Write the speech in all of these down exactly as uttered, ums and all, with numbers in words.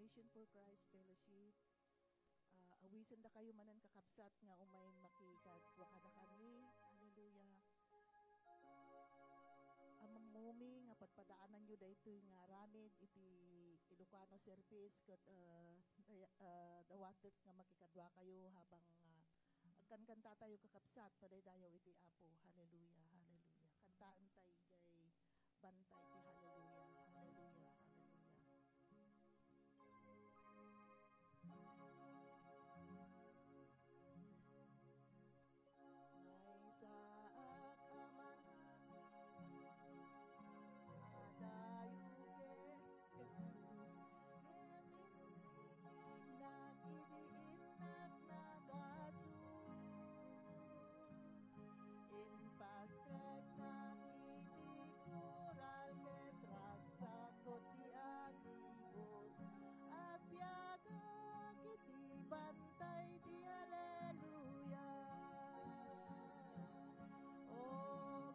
Mission for Christ Fellowship. Ah, awisan da kayo manen, kakabsat, nga umay makikagwa kadakami. Hallelujah. Ammom mi nga padpadaananyo daytoy nga aramid iti Ilocano service ket, ah, day-, ah, dawatek nga makikadua kayo habang, ah, agkankanta tayo, kakabsat, padaydayaw iti Apo. Hallelujah, hallelujah. Kantaen tayo jay bantay ti hallelujah, hallelujah, hallelujah. Maysaak a manang padayo ken Jesus, ngem innak idi innak nagasut. Impastreknak iti koral ket ragsakko ti agibus. Agbiagak iti bantay ti haleluya. O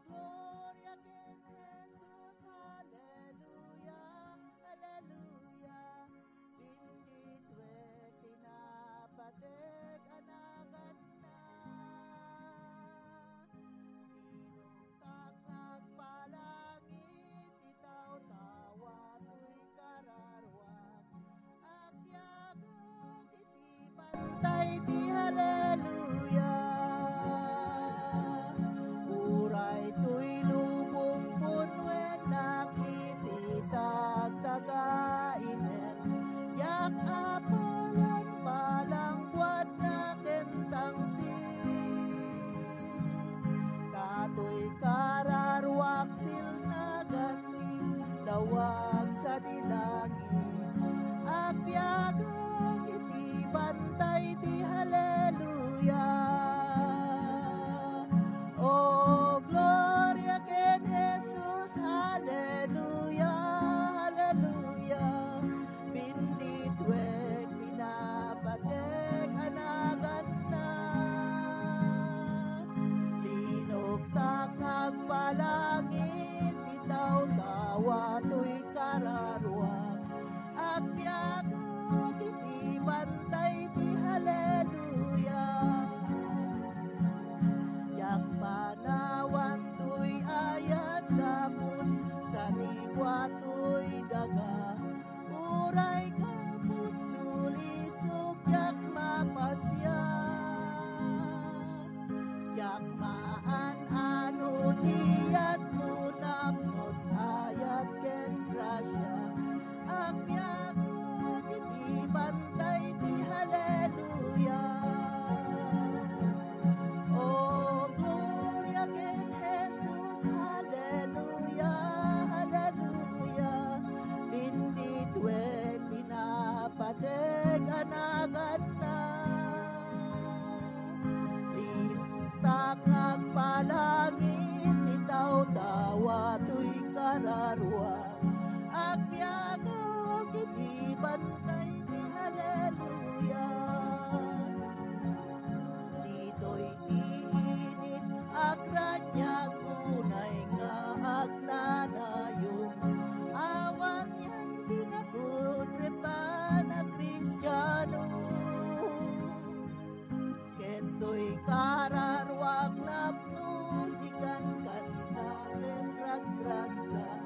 gloria ken Jesus, haleluya, haleluya. Bendito ti napateg a naganna. Binuktak nga agpalangit ti tawtawa toy kararuak. Agbiagak iti bantay ti haleluya. Uray toy lubong punwennak iti tagtagainem. Diak a palangpalangguadna ken tangsit. Datoy kararuak silnagan ti lawag sadi langit. Agbiagak iti bantay ti haleluya. O gloria ken Jesus, haleluya, haleluya. Bendito ti napateg a naganna. Binuktak nga agpalangit ti tawtawa toy kararuak. Agbiagak iti bantay ti haleluya. Diak panawan toy ayat gapu sanibua toy daga. Uray gapu sulisog diak mapasiar. Diak maan-ano ti ayatmo, napno ti ayat ken grasia. Agbiagak iti bantay ti haleluya. O gloria ken Jesus, haleluya, haleluya. Bendito ti napateg a naganna. Binuktak nga agpalangit ti tawtawa toy kararuak. Agbiagak iti bantay ti haleluya. Ditoy ti init, agraniag unay nga agnanayum. Awan yan ti nakudrepan a Kristiano. Ket toy kararuak napno ti kankanta ken ragragsak.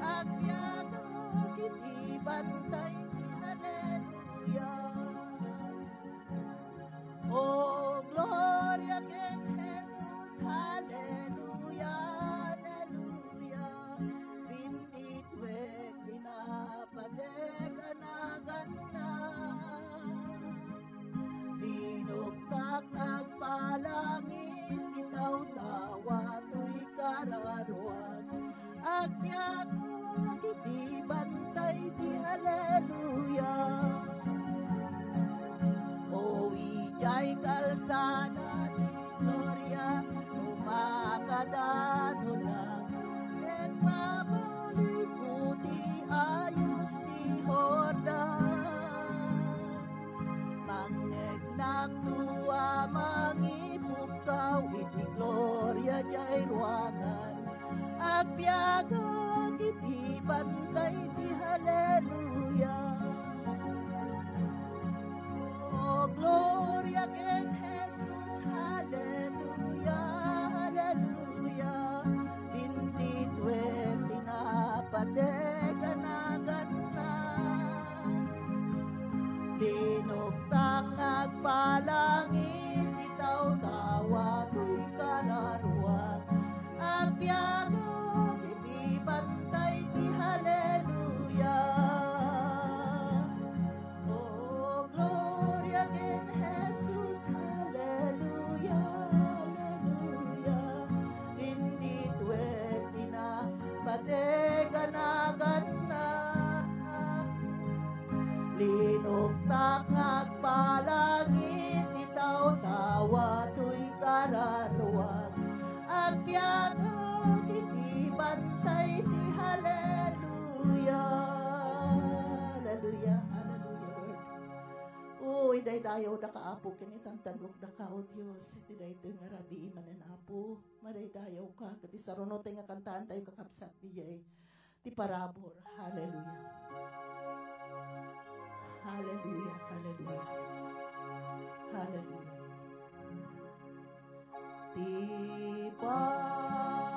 Agbiagak iti bantay ti haleluya. O gloria ken Jesus, haleluya, haleluya. Bendito ti napateg a naganna. Binuktak nga agpalangit ti tawtawa toy kararuak. Agbiagak iti bantay ti haleluya. O idiay kalsada ti gloria, no makadanunak, ket mabalikko ti ayos ti Jordan. Mangngegnak tua mangipukkaw iti gloria diay ruangan. Agbiagak iti bantay ti haleluya. Madaydayaw daka, Apo, ken itantanok daka, O Dios, iti daytoy nga rabii manen, Apo. Madaydayaw ka, ket isarunotay nga kantaan tayo, kakabsat, diay ti parabur. Hallelujah. Hallelujah, hallelujah. Hallelujah. Ti parabur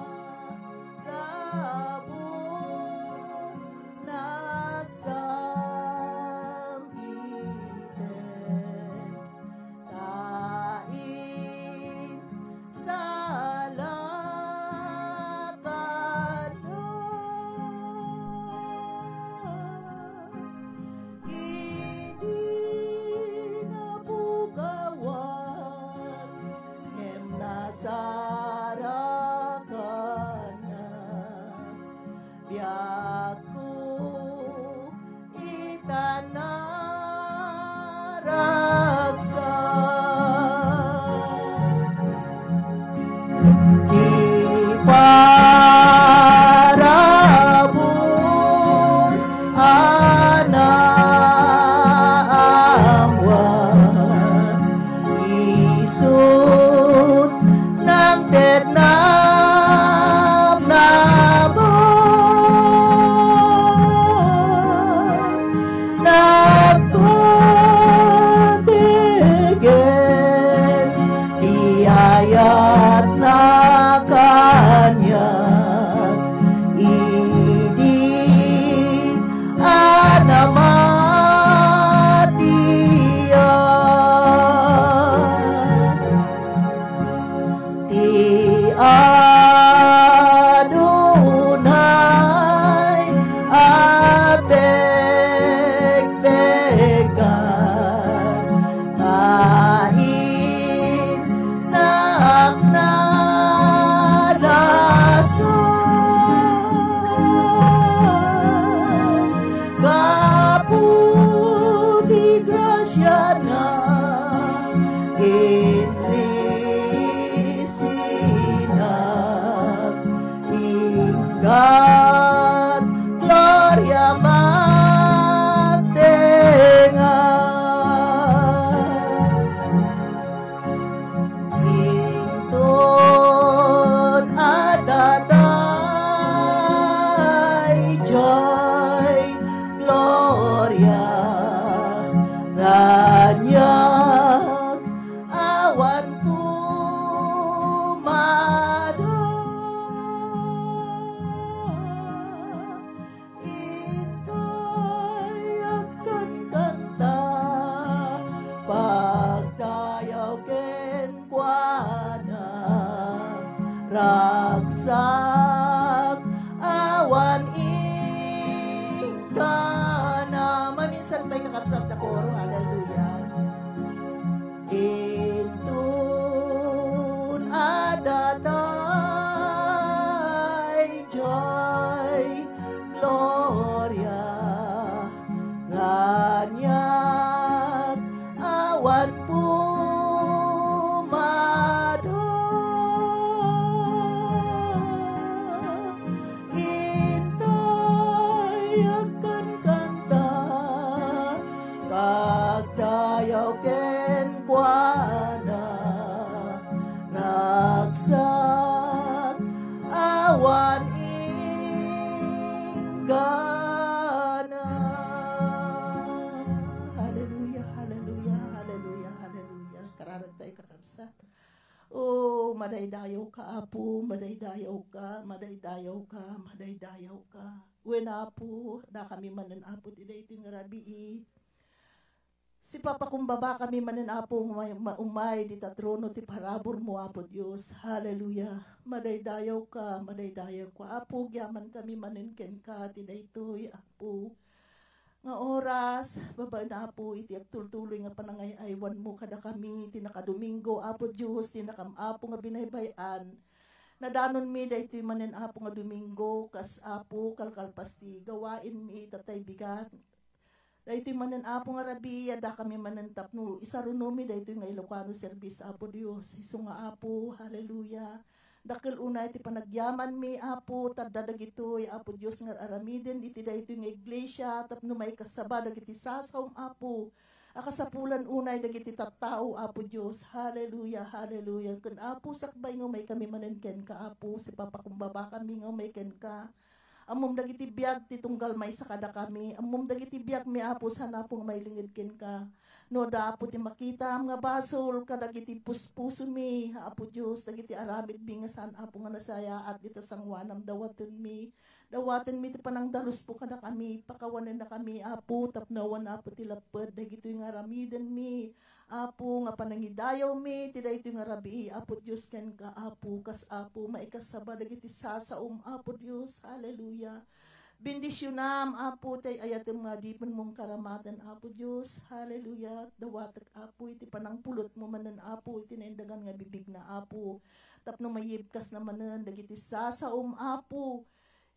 nagsam-iter, ta insalakanna. Idi napukawan ken nasarakanna, biagko ita naragsak. Ti parabur a naammuan, isut' nangted namnama. Nagpatigel ti ayatna kaniak idi a namatiak. Ti adunay a pekpekan, ta innak naragsak. Gapu ti grasiana, inlisinak, inggat gloria magtenga. Inton adda daydiay gloria, raniag awan pumada. Intoy agkankanta, pagdayaw kenkuana, ragsak awan inggana. Maminsan pay, kakabsat, ta koro, hallelujah. Inton adda daydiay gloria, raniag awan pumada. Intoy agkankanta, pagdayaw kenkuana, ragsak awan inggana. Hallelujah, hallelujah, hallelujah, hallelujah. Kararag tayo, kakabsat. O, madaydayaw ka, Apo, madaydayaw ka, madaydayaw ka, madaydayaw ka. Wen, Apo, dakami manen, Apo, ti daytoy nga rabii. Sipapakumbaba kami manen, Apo, umay, ma-, umay dita trono ti paraburmo, Apo Dios. Hallelujah. Madaydayaw ka, madaydayaw ka, Apo, agyaman kami manen kenka ti daytoy, Apo. nga oras, babaen, Apo, iti agtultuloy nga panangay-aywanmo kadakami, ti nakadomingo, Apo Dios, ti nakam-, Apo, nga binaybay-an. Nadanonmi daytoy manen, Apo, nga Domingo, kas, Apo, kalkalpas ti gawaenmi, tatay bigat. Daytoy manen, Apo, nga rabii, adda kami manen tapno isarunomi daytoy nga Ilocano service, Apo Dios. Isu nga, Apo, hallelujah. Dakkel unay ti panagyamanmi, Apo, tadda dagitoy, Apo Dios, nga aramiden iti daytoy nga iglesia tapno maikasaba dagiti sasaom, Apo. a kasapulan unay dagiti tattao, Apo Dios. Hallelujah, hallelujah. Ken Apo, sakbay nga umaykami manen kenka, Apo, sipapakumbabakami nga umay kenka. Ammom dagiti biag ti tunggal maysa kadakami. Ammom dagiti biagmi, Apo, saan, Apo, nga mailinged kenka. No adda, Apo, ti makitam nga basol kadagiti puspusomi, Apo Dios, dagiti aramidmi nga saan, Apo, nga nasayaat dita sangoanam, dawatenmi. Dawatenmi ti panangdalusmo kadakami, pakawanennakami, Apo, tapno awan, Apo, ti lapped dagitoy nga aramidenmi. Apo, nga panangidayawmi ti daytoy nga rabii, Apo Dios, kenka, Apo, kas, Apo, maikasaba dagiti sasaom, Apo Dios. Hallelujah. Bendisionam, Apo, tay ayatem nga adipenmo nga karamaten, Apo Dios. Hallelujah. Dawatek, Apo, iti panangpulotmo manen, Apo, iti naindagan nga bibigna, Apo. Tapno mayibkasna manen dagiti sasaom, Apo,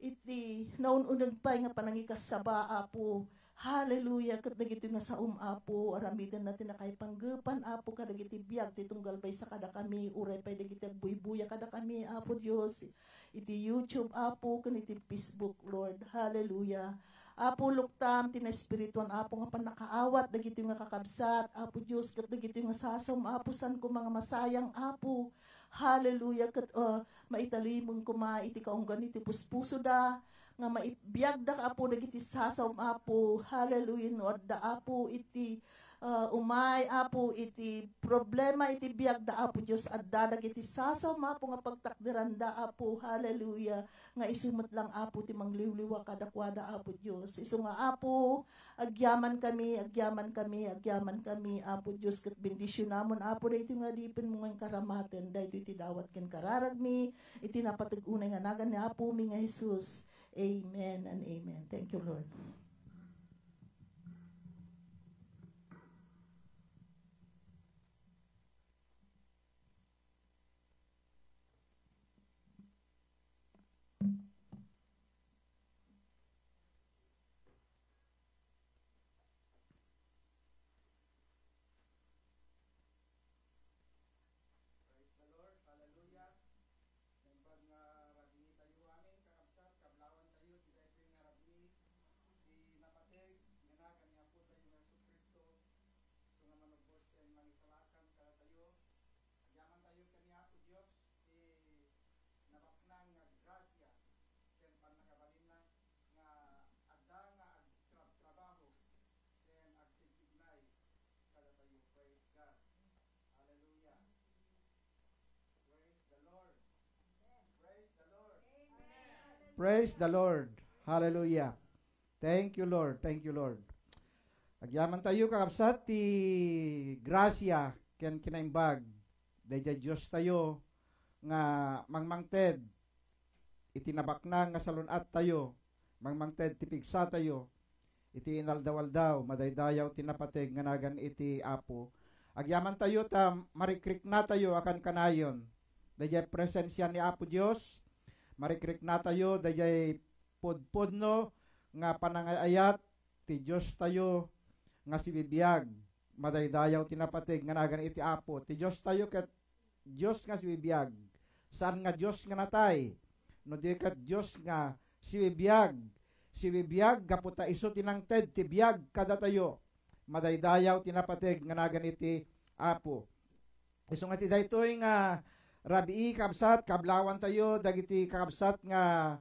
iti naun-uneg pay nga panangikasaba, Apo. Hallelujah. Ket dagitoy nga saom, Apo, aramidenna ti nakaipanggepan, Apo, kadagiti biag ti tunggal maysa kadakami, uray pay dagiti agbuybuya kadakami, Apo Dios, iti YouTube, Apo, ken iti Facebook, Lord. Hallelujah. Apo, luktam ti naespirituan, Apo, nga pannakaawat dagitoy nga kakabsat, Apo Dios, ket dagitoy nga sasaom, Apo, saan koma nga masayang, Apo. Hallelujah. Ket, uh, maitalimon koma iti kaunggan iti puspusoda, nga maibiagda, Apo, dagiti sasaom, Apo. Hallelujah. No adda, Apo, iti, uh, umay, Apo, iti problema iti biagda, Apo Dios, adda dagiti sasaom, Apo, nga pagtakderanda, Apo. Hallelujah. Nga isu met lang, Apo, ti mangliwliwa kadakuada, Apo Dios. Isu nga, Apo, agyamankami, agyamankami, agyamankami, Apo Dios, ket bendisionamon, Apo, daytoy nga adipenmo nga karamaten, daytoy ti dawat ken kararagmi, iti napateg unay nga nagan ni Apomi nga Jesus. Amen and amen. Thank you, Lord. Praise the Lord. Hallelujah. Naimbag nga rabii tayo amin, kakabsat, kablawan tayo, ti daytoy nga rabii, ti napateg nga nagan ni Apo tayo nga Jesu-Cristo, isu nga manubbos ken mangisalakan kadatayo. Agyaman tayo ken ni Apo Dios, ti nabaknang nga grasya ken pannakabalinna nga adda nga agtrabtrabaho ken agtignay kadatayo. Praise God. Hallelujah. Praise the Lord. Praise the Lord. Praise the Lord. Hallelujah. Thank you, Lord. Thank you, Lord. Agyaman tayo, kakabsat, ti grasya ken kinaimbag daydiay Dios tayo nga mangmangted iti nabaknang nga salun-at tayo, mangmangted ti pigsa tayo, iti inaldaw-aldaw, madaydayaw ti napateg nga nagan iti Apo. Agyaman tayo ta marikrikna tayo a kankanayon daydiay presensia ni Apo Dios, marikrikna tayo daydiay pudpudno nga panangay-ayat ti Dios tayo nga sibibiag. Madaydayaw ti napateg nga nagan iti Apo. Ti Dios tayo ket Dios nga sibibiag. Saan nga Dios nga natay, no di ket Dios nga sibibiag. Sibibiag gapu ta isu ti nangted ti biag kadatayo. Madaydayaw ti napateg nga nagan iti Apo. Isu nga ti daytoy nga rabii, kabsat, kablawan tayo dagiti kakabsat nga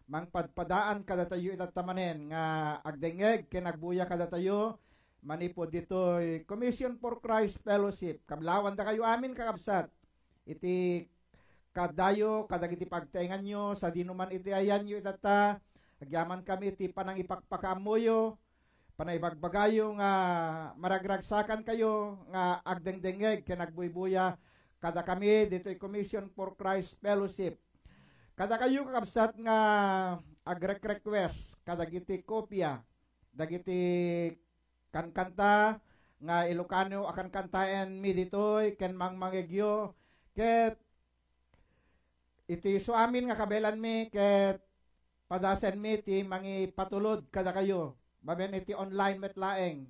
mangpadpadaan kadatayo itatta manen nga agdengngeg ken agbuya kadatayo manipud ditoy Commission for Christ Fellowship. Kablawan dakayo amin, kakabsat, iti kadayo kadagiti pagtaenganyo sadino man iti ayanyo itatta. Agyaman kami iti panangipakpakaammoyo, panaibagbagayo nga maragragsakankayo nga agdengdengngeg ken agbuybuya kadakami ditoy Commission for Christ Fellowship. Kadakayo, kakabsat, nga agrekrequest kadagiti kopia dagiti kankanta nga Ilocano a kankantaenmi ditoy ken mangmangegyo, ket iti isu amin nga kabaelanmi ket padasenmi ti mangipatulod kadakayo babaen iti online met laeng.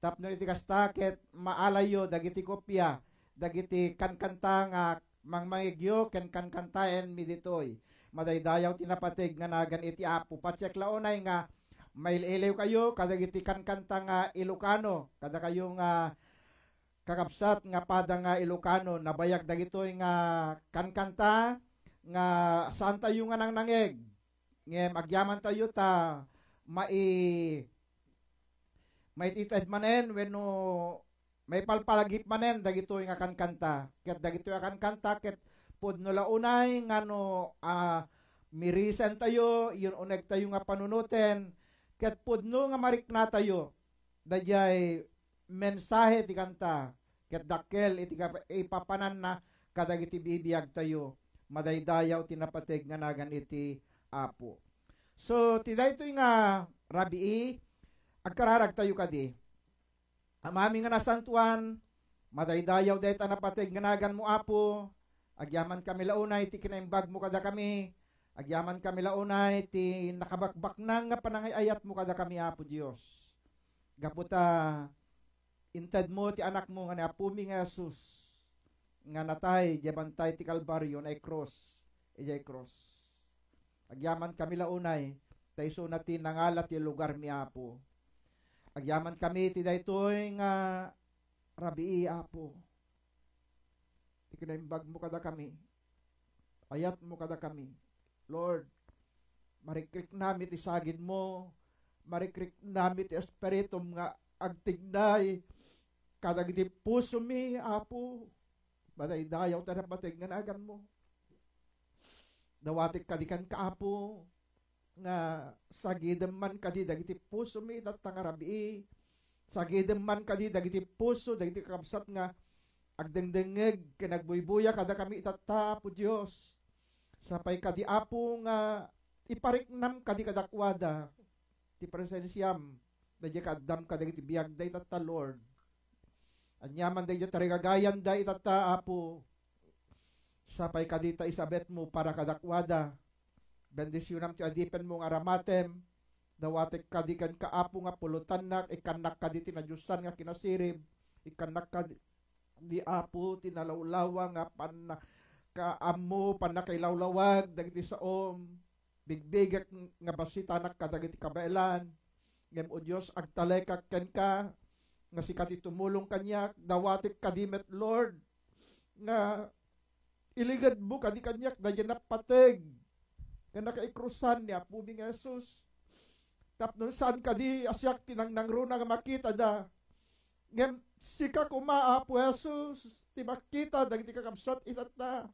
Tapno iti kasta ket maalayyo dagiti kopia dagiti kankanta nga mangmangegyo ken kankantaenmi ditoy. Madaydayaw ti napateg nga nagan iti Apo. Patiek la unay nga mail-iliwkayo kadagiti kankanta nga Ilocano, kadakayo nga kakabsat nga pada nga Ilocano. Nabayag dagitoy nga kankanta nga saantayo nga nangnangeg. Ngem agyamantayo ta mai-, maitited manen wenno maipalpalagip manen dagitoy nga kankanta. Ket dagitoy a kankanta ket pudno la unay nga no, ah, mirisentayo, yun unegtayo nga panunoten, ket pudno nga mariknatayo. Daydiay mensahe ti kanta, ket dakkel iti kap-, ipapananna kadagiti bibiagtayo. Madaydayaw ti napateg nga nagan iti Apo. So, ti daytoy nga rabii, agkararagtayo kadi. Amami nga nasantuan, madaydayaw dayta napateg nga naganmo, Apo. Agyamankami la unay ti kinaimbagmo kadakami. Agyamankami la unay ti nakabakbaknang nga panangay-ayatmo kadakami, Apo Dios. Gapu ta intedmo ti Anakmo nga ni Apomi nga Jesus nga natay idiay bantay ti Kalbario, naikrus idiay krus. Agyamankami la unay, ta isuna ti nangala ti lugarmi, Apo. Agyamankami ti daytoy nga rabii, Apo. Ti kinaimbagmo kadakami, ayatmo kadakami. Lord, marikriknam iti sagidmo, marikriknam iti espiritum nga agtignay kadagiti pusomi, Apo. Madaydayaw ta napateg nga naganmo. Dawatek kadi kenka, Apo, nga sagidem man kadi dagiti pusomi itatta nga rabii. Sagidem man kadi dagiti puso dagiti kakabsat nga agdengdengngeg ken agbuybuya kadakami itatta, Apo Dios. Sapay kadi, Apo, nga ipariknam kadi kadakuada ti presensiam, daydiay kaaddam kadagiti biagda itatta, Lord. Aniaman daydiay tarigagayanda itatta, Apo. Sapay kadi ta isabetmo para kadakuada. Bendisionam ti adipenmo nga aramatem. Dawatek kadi kenka, Apo, nga pulotannak, ikkannak kadi ti nadiosan nga kinasirib, ikkannak kadi, Apo, ti nalawlawa nga pannakaammo, pannakailawlawag dagiti saom. Bigbigek nga basitanak kadagiti kabaelan. Ngem, O Dios, agtalekak kenka, nga sika ti tumulong kaniak, dawatek kadi met, Lord, nga iligedmo kadi kaniak daydiay napateg nga nakaikrusan ni Apomi nga Jesus. Tapno saan kadi a siak ti nangnangruna nga makitada. Ngem sika koma, Apo Jesus, ti makita dagiti kakabsat itatta.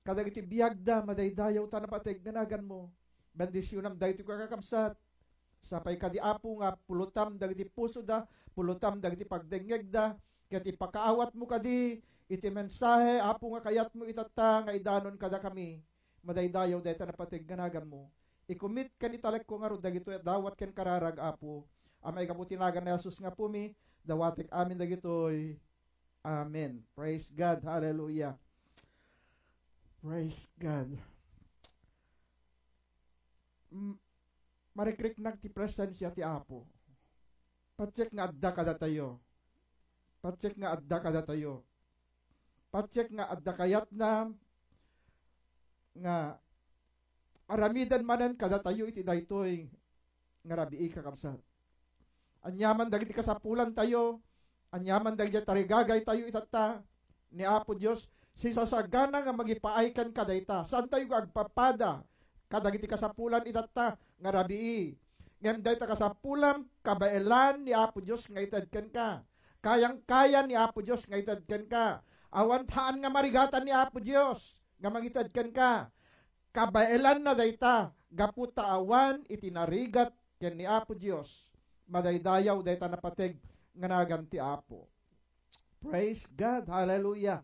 Kadagiti biagda, madaydayaw ta napateg nga naganmo. Bendisionam daytoy kakabsat. Sapay kadi, Apo, nga pulotam dagiti pusoda, pulotam dagiti pagdengngegda, ket ipakaawatmo kadi iti mensahe, Apo, nga kayatmo itatta nga idanon kadakami. Madaydayaw dayta napateg nga naganmo. Ikumit ken italekko ngarud dagitoy a dawat ken kararag, Apo, a maigapu ti nagan ni Jesus nga Apomi, dawatek amin dagitoy. Amen. Praise God. Hallelujah. Praise God. M-, marikriknak ti presensia ti Apo. Patiek nga adda kadatayo. Patiek nga adda kadatayo. Patiek nga adda kayatna nga aramiden manen kadatayo iti daytoy nga rabii, kakabsat. Aniaman dagiti kasapulantayo, aniaman dagiti tarigagaytayo itatta, ni Apo Dios, sisasagana nga mangipaay kenka dayta. Saantayo nga agpapada kadagiti kasapulan itatta nga rabii. Ngem dayta kasapulan, kabaelan ni Apo Dios nga ited kenka. Kayang-kaya ni Apo Dios nga ited kenka. Awan haan nga marigatan ni Apo Dios nga mangited kenka. Kabaelanna dayta, gapu ta awan iti narigat ken ni Apo Dios. Madaydayaw dayta napateg nga nagan ti Apo. Praise God. Hallelujah.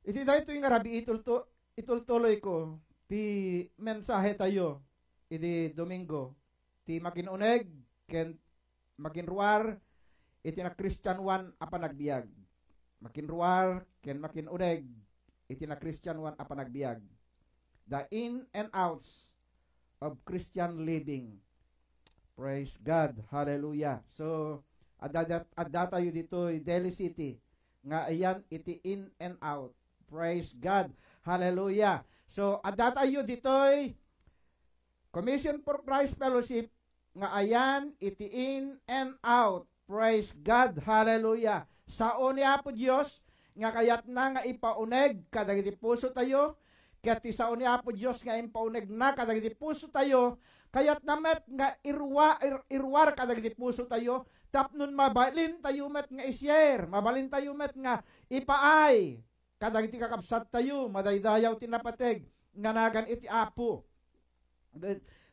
Iti daytoy nga rabii, itulto-, itultuloyko ti mensahetayo idi Domingo, ti makin-uneg ken makinruar iti nakristianoan a panagbiag. Makinruar ken makin-uneg iti nakristianoan a panagbiag. The in and outs of Christian living. Praise God. Hallelujah. So, adda-, addatayo ditoy Daly City nga ayan iti in and out. Praise God. Hallelujah. So, addatayo ditoy Commission for Christ Fellowship nga ayan iti in and out. Praise God. Hallelujah. Sao ni Apo Dios nga kayatna nga ipauneg kadagiti pusotayo, ket ti sao ni Apo Dios nga impaunegna kadagiti pusotayo, kayatna met nga irua-, ir-, iruar kadagiti pusotayo tapno mabalintayo met nga i-share, mabalintayo met nga ipaay kadagiti kakabsattayo, madaydayaw ti napateg nga nagan iti Apo.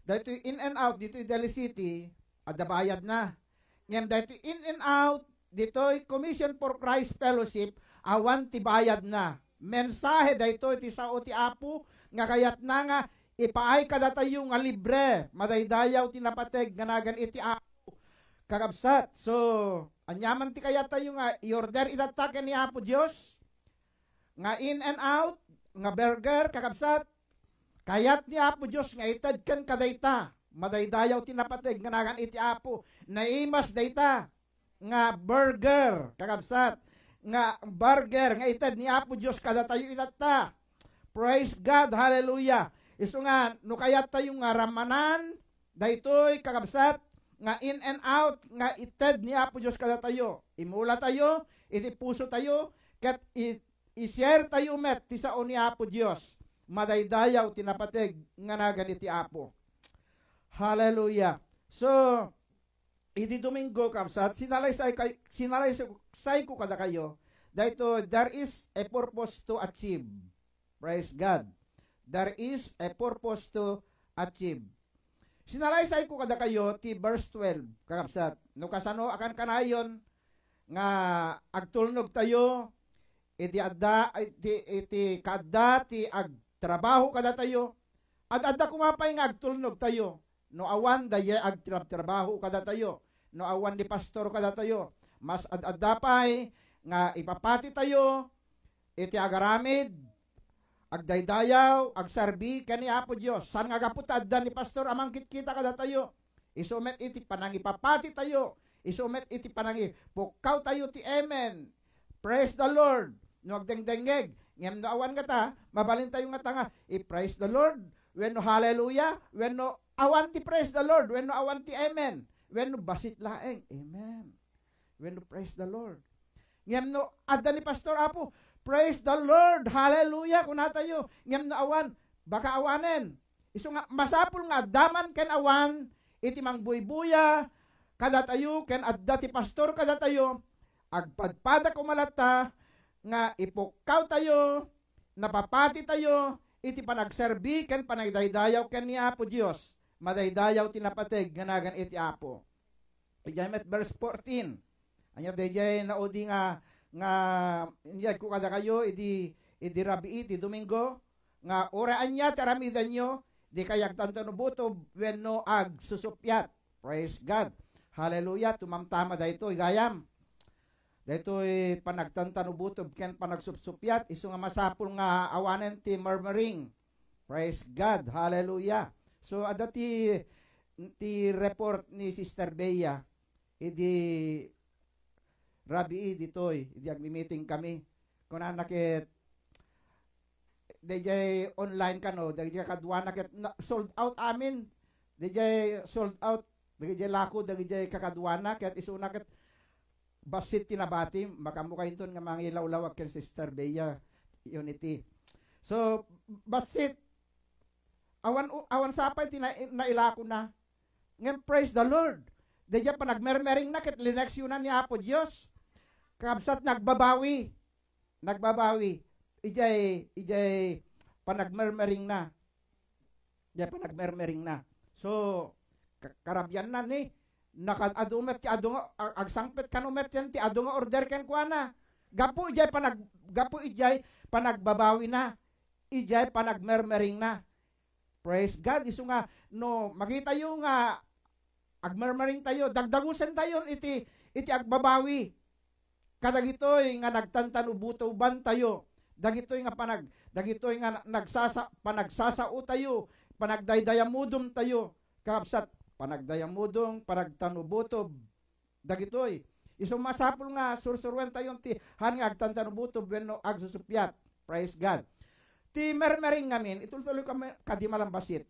Daytoy in and out ditoy Daly City, adda bayadna. Ngem daytoy in and out ditoy Commission for Christ Fellowship, awan ti bayadna. Mensahe daytoy ti sao ti Apo nga kayatna nga ipaay kadatayo nga libre, madaydayaw ti napateg nga nagan iti Apo. Kakabsat, so, aniaman ti kayat tayo nga i-order itatta ken ni Apo Dios, nga in and out, nga burger, kakabsat, kayat ni Apo Dios nga ited ken kadayta, madaydayaw ti napateg nga nagan iti Apo, naimas dayta nga burger, kakabsat, nga burger nga ited ni Apo Dios kadatayo itatta. Praise God, hallelujah. Isu nga, no kayat tayo nga ramanan, daytoy, kakabsat, nga in and out, nga ited ni Apo Dios kadatayo. Imula tayo, iti puso tayo, ket i-, i-share tayo met ti sao ni Apo Dios. Madaydayaw ti napateg nga nagan iti Apo. Hallelujah. So, idi Domingo, kabsat, sinalaysay kay-, sinalaysayko kadakayo, daytoy, there is a purpose to achieve. Praise God. There is a purpose to achieve. Sinalaysayko kadakayo ti verse twelve, kakabsat. No kasano a kankanayon nga agtulnog tayo, iti adda, iti, iti kaadda ti agtrabaho kadatayo, ad-adda koma pay nga agtulnog tayo. No awan dayay agtrabtrabaho kadatayo, no awan ni pastor kadatayo, mas ad-adda pay nga ipapati tayo iti agaramid, agdaydayaw, agserbi ken ni Apo Dios. Saan nga gapu ta adda ni pastor a mangkitkita kadatayo? Isu met iti panangipapati tayo. Isu met iti panangipukkaw tayo ti amen. Praise the Lord. No agdengdengngeg, ngem no awan ngata, mabalin tayo ngata nga, i-praise the Lord, wenno hallelujah, wenno awan ti praise the Lord, wenno awan ti amen, wenno bassit laeng. Amen. Wenno praise the Lord. Ngem no adda ni pastor, Apo, "Praise the Lord! Hallelujah!" kunatayo. Ngem no awan, baka awanen. Isu nga, masapul nga adda man ken awan iti mangbuybuya kadatayo ken adda ti pastor kadatayo, agpadpada koma latta nga ipukkaw tayo, napapati tayo iti panagserbi ken panagdaydayaw ken ni Apo Dios. Madaydayaw ti napateg nga nagan iti Apo. Idiay met verse fourteen. Ania daydiay naudi nga, nga inyegko kadakayo idi, idi rabii ti Domingo, nga uray ania ti aramidenyo, dikay agtantano butob wenno agsusuppiat. Praise God. Hallelujah. Tumamtama daytoy, gayam. Daytoy panagtantano butob ken panagsupsuppiat, isu nga masapul nga awanen ti murmuring. Praise God. Hallelujah. So, adda ti, ti report ni Sister Bea idi rabii ditoy, idi agmi-meeting kami. Kunana ket, daydiay online kano, daydiay kakaduana ket na, sold out amin. Daydiay sold out, daydiay lako, daydiay kakaduana ket isuna ket bassit ti nabati, makaammo kayonton nga mangilawlawag ken Sister Bea Unity. So, bassit, awan, awan sapay ti na-, nailakona. Ngem, praise the Lord. Daydiay panagmermeringna ket lineksionan ni Apo Dios. Kabsat, nagbabawi. Nagbabawi. Idiay, idiay panagmermeringna. Diay panagmermeringna. So, ka-, karabianna ni, nakaad-adu met ti adu nga, ag-, agsangpet kano met ken ti adu nga order kenkuana. Gapu idiay panag-, gapu idiay panagbabawina, idiay panagmermeringna. Praise God. Isu nga, no, makitayo nga agmermering tayo, dagdagusen tayo iti, iti agbabawi kadagitoy nga nagtantano butoban tayo, dagitoy nga panag-, dagitoy nga na-, nagsasa-, panagsasao tayo, panagdaydayamudom tayo, kakabsat, panagdayamudong, panagtano butob, dagitoy. Isu masapul nga sursuruen tayo ti han nga agtantano butob wenno agsusuppiat. Praise God. Ti mermering ngamin, itultuloy kami kadi malambassit.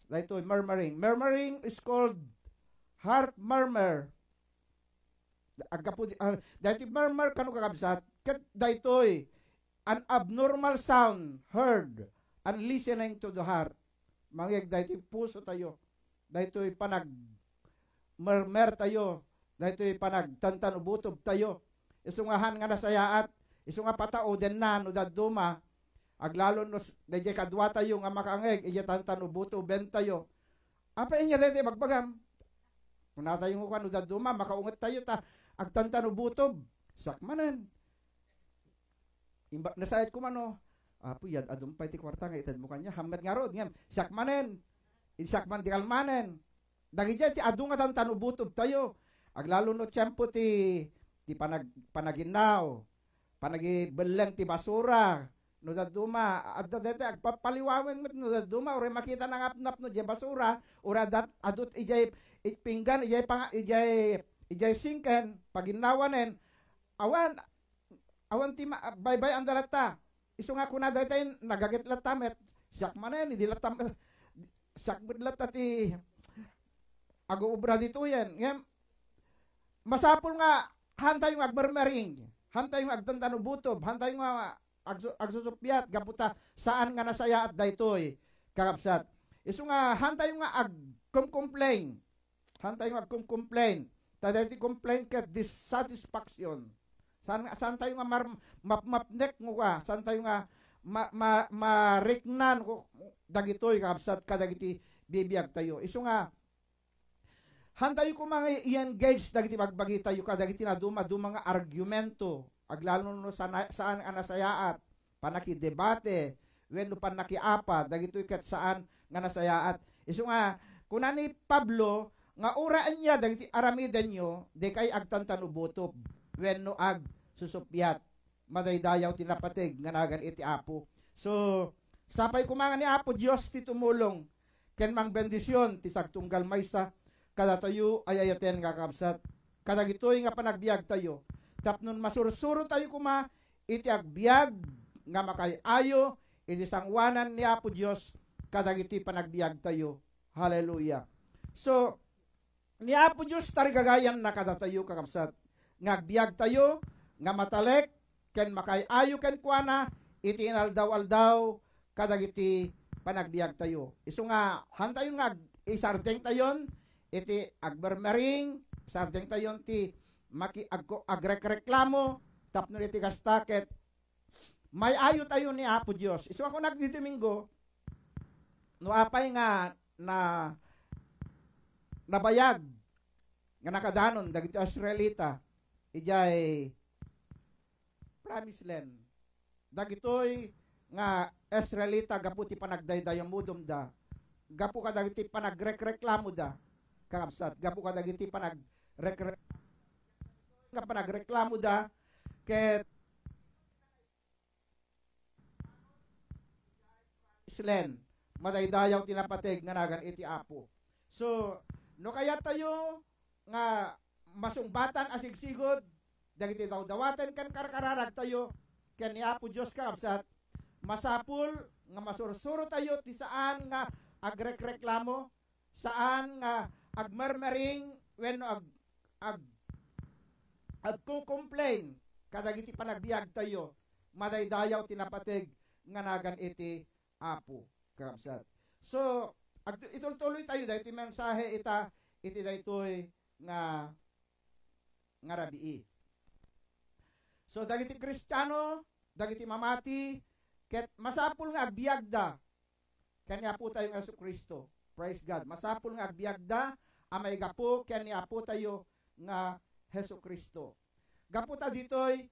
Daytoy, murmuring. Murmuring is called heart murmur. Aggapu di, ah, daytoy murmur kano, kakabsat, ket daytoy an abnormal sound heard and listening to the heart. Mangngeg daytoy puso tayo. Daytoy panag-murmur tayo. Daytoy panagtantan-ubutob tayo. Isu nga han nga nasayaat, isu nga pataodenna no dadduma, aglalo no s-, dayjay kadua tayo nga makangngeg, idiay tantan-ubutoben tayo. Apay ania daytoy ibagbagam? Kuna tayo nga kuan, no dadduma, makaunget tayo ta agtantan-ubutob. Siak manen. Imba-, nasayat ko man, no? Apo, yad-adum pay ti kuarta nga itedmo kaniak. Hammet ngarud, ngem, siak manen. Siak man ti kalmanen. Dagidiay ti adu nga tantan-ubutob tayo. Aglalo no tiempo ti, ti panag-, panaginnaw, panagibelleng ti basura. No dadduma, adda daytoy agpapaliwaweng met no dadduma, uray makita nanapnap no diay basura, uray adda, adu idiay, i-, pinggan, idiay panga-, idiay, idiay sinken, paginnawanen, awan, awan ti ma-, baybay-anda latta. Isu nga kuna daytoy, nagaget latta met, siak manen, idi latta, siak met latta ti aguobra ditoyen. Ngem, masapul nga hantayo nga agmurmuring, hantayo nga agtantan-ubutob, hantayo nga agsu-, agsusuppiat gapu ta saan nga nasayaat daytoy, kakabsat. Isu nga hantayo nga agcomcomplain. Saan tayo nga agcomcomplain? Ta daytoy complain ket dissatisfaction. Saan, saan tayo nga mar-, mapmapnek nga, saan tayo nga ma-, ma-, mariknan ko dagitoy, kabsat, kadagiti bibiag tayo. Isu nga, saan tayo koma nga i-engage dagiti bagbagi tayo kadagiti naduma-duma nga argumento, aglalo no sana-, saan a nasayaat. Pannakidebate wenno pannakiapa, dagitoy ket saan nga nasayaat. Isu nga, kuna ni Pablo nga uray ania dagiti aramidenyo, dikay agtantan-ubutob wenno agsusuppiat. Madaydayaw ti napateg nga nagan iti Apo. So, sapay koma nga ni Apo Dios ti tumulong ken mangbendision ti sagtunggal maysa kadatayo ay ayaten nga kakabsat, kadagitoy nga panagbiagtayo, tapno masursuro tayo koma iti agbiag nga makaay-ayo iti sangoanan ni Apo Dios kadagiti panagbiagtayo. Hallelujah. So, ni Apo Dios tarigagayanna kadatayo, kakabsat, nga agbiagtayo nga matalek ken makaay-ayo kenkuana iti inaldaw-aldaw kadagiti panagbiagtayo. Isu nga, hantayon nga ag-, isardengtayon iti agmurmuring, sardengtayon ti maki-, agko-, agrekreklamo, tapno iti kasta ket may-ayotayo ni Apo Dios. Isu a kunak idi Domingo, no apay nga na-, nabayag nga nakadanon dagiti Israelita idiay Promised Land. Dagitoy nga Israelita gapu ti panagdaydayamudomda, gapu kadagiti panagrekreklamoda, kakabsat, gapu kadagiti panagrekre-, nga panagreklamoda, ket Islen, madaydayaw ti napateg nga nagan iti Apo. So, no kayat tayo nga masungbatan a sigsigud dagiti dawdawaten ken karkararag tayo ken ni Apo Dios, kakabsat, masapul nga masursuro tayo ti saan nga agrekreklamo, saan nga agmurmuring wenno ag-, ag-, agko-complain kadagiti panagbiag tayo, madaydayaw ti napateg nga nagan iti Apo, kakabsat. So, ag-, itultuloy tayo daytoy mensahe ita iti daytoy nga, nga rabii. So, dagiti Kristiano, dagiti mamati, ket masapul nga agbiagda ken ni Apo tayo nga Jesu-Cristo. Praise God. Masapul nga agbiagda a maigapu ken ni Apo tayo nga Jesu-Cristo. Gapu ta ditoy,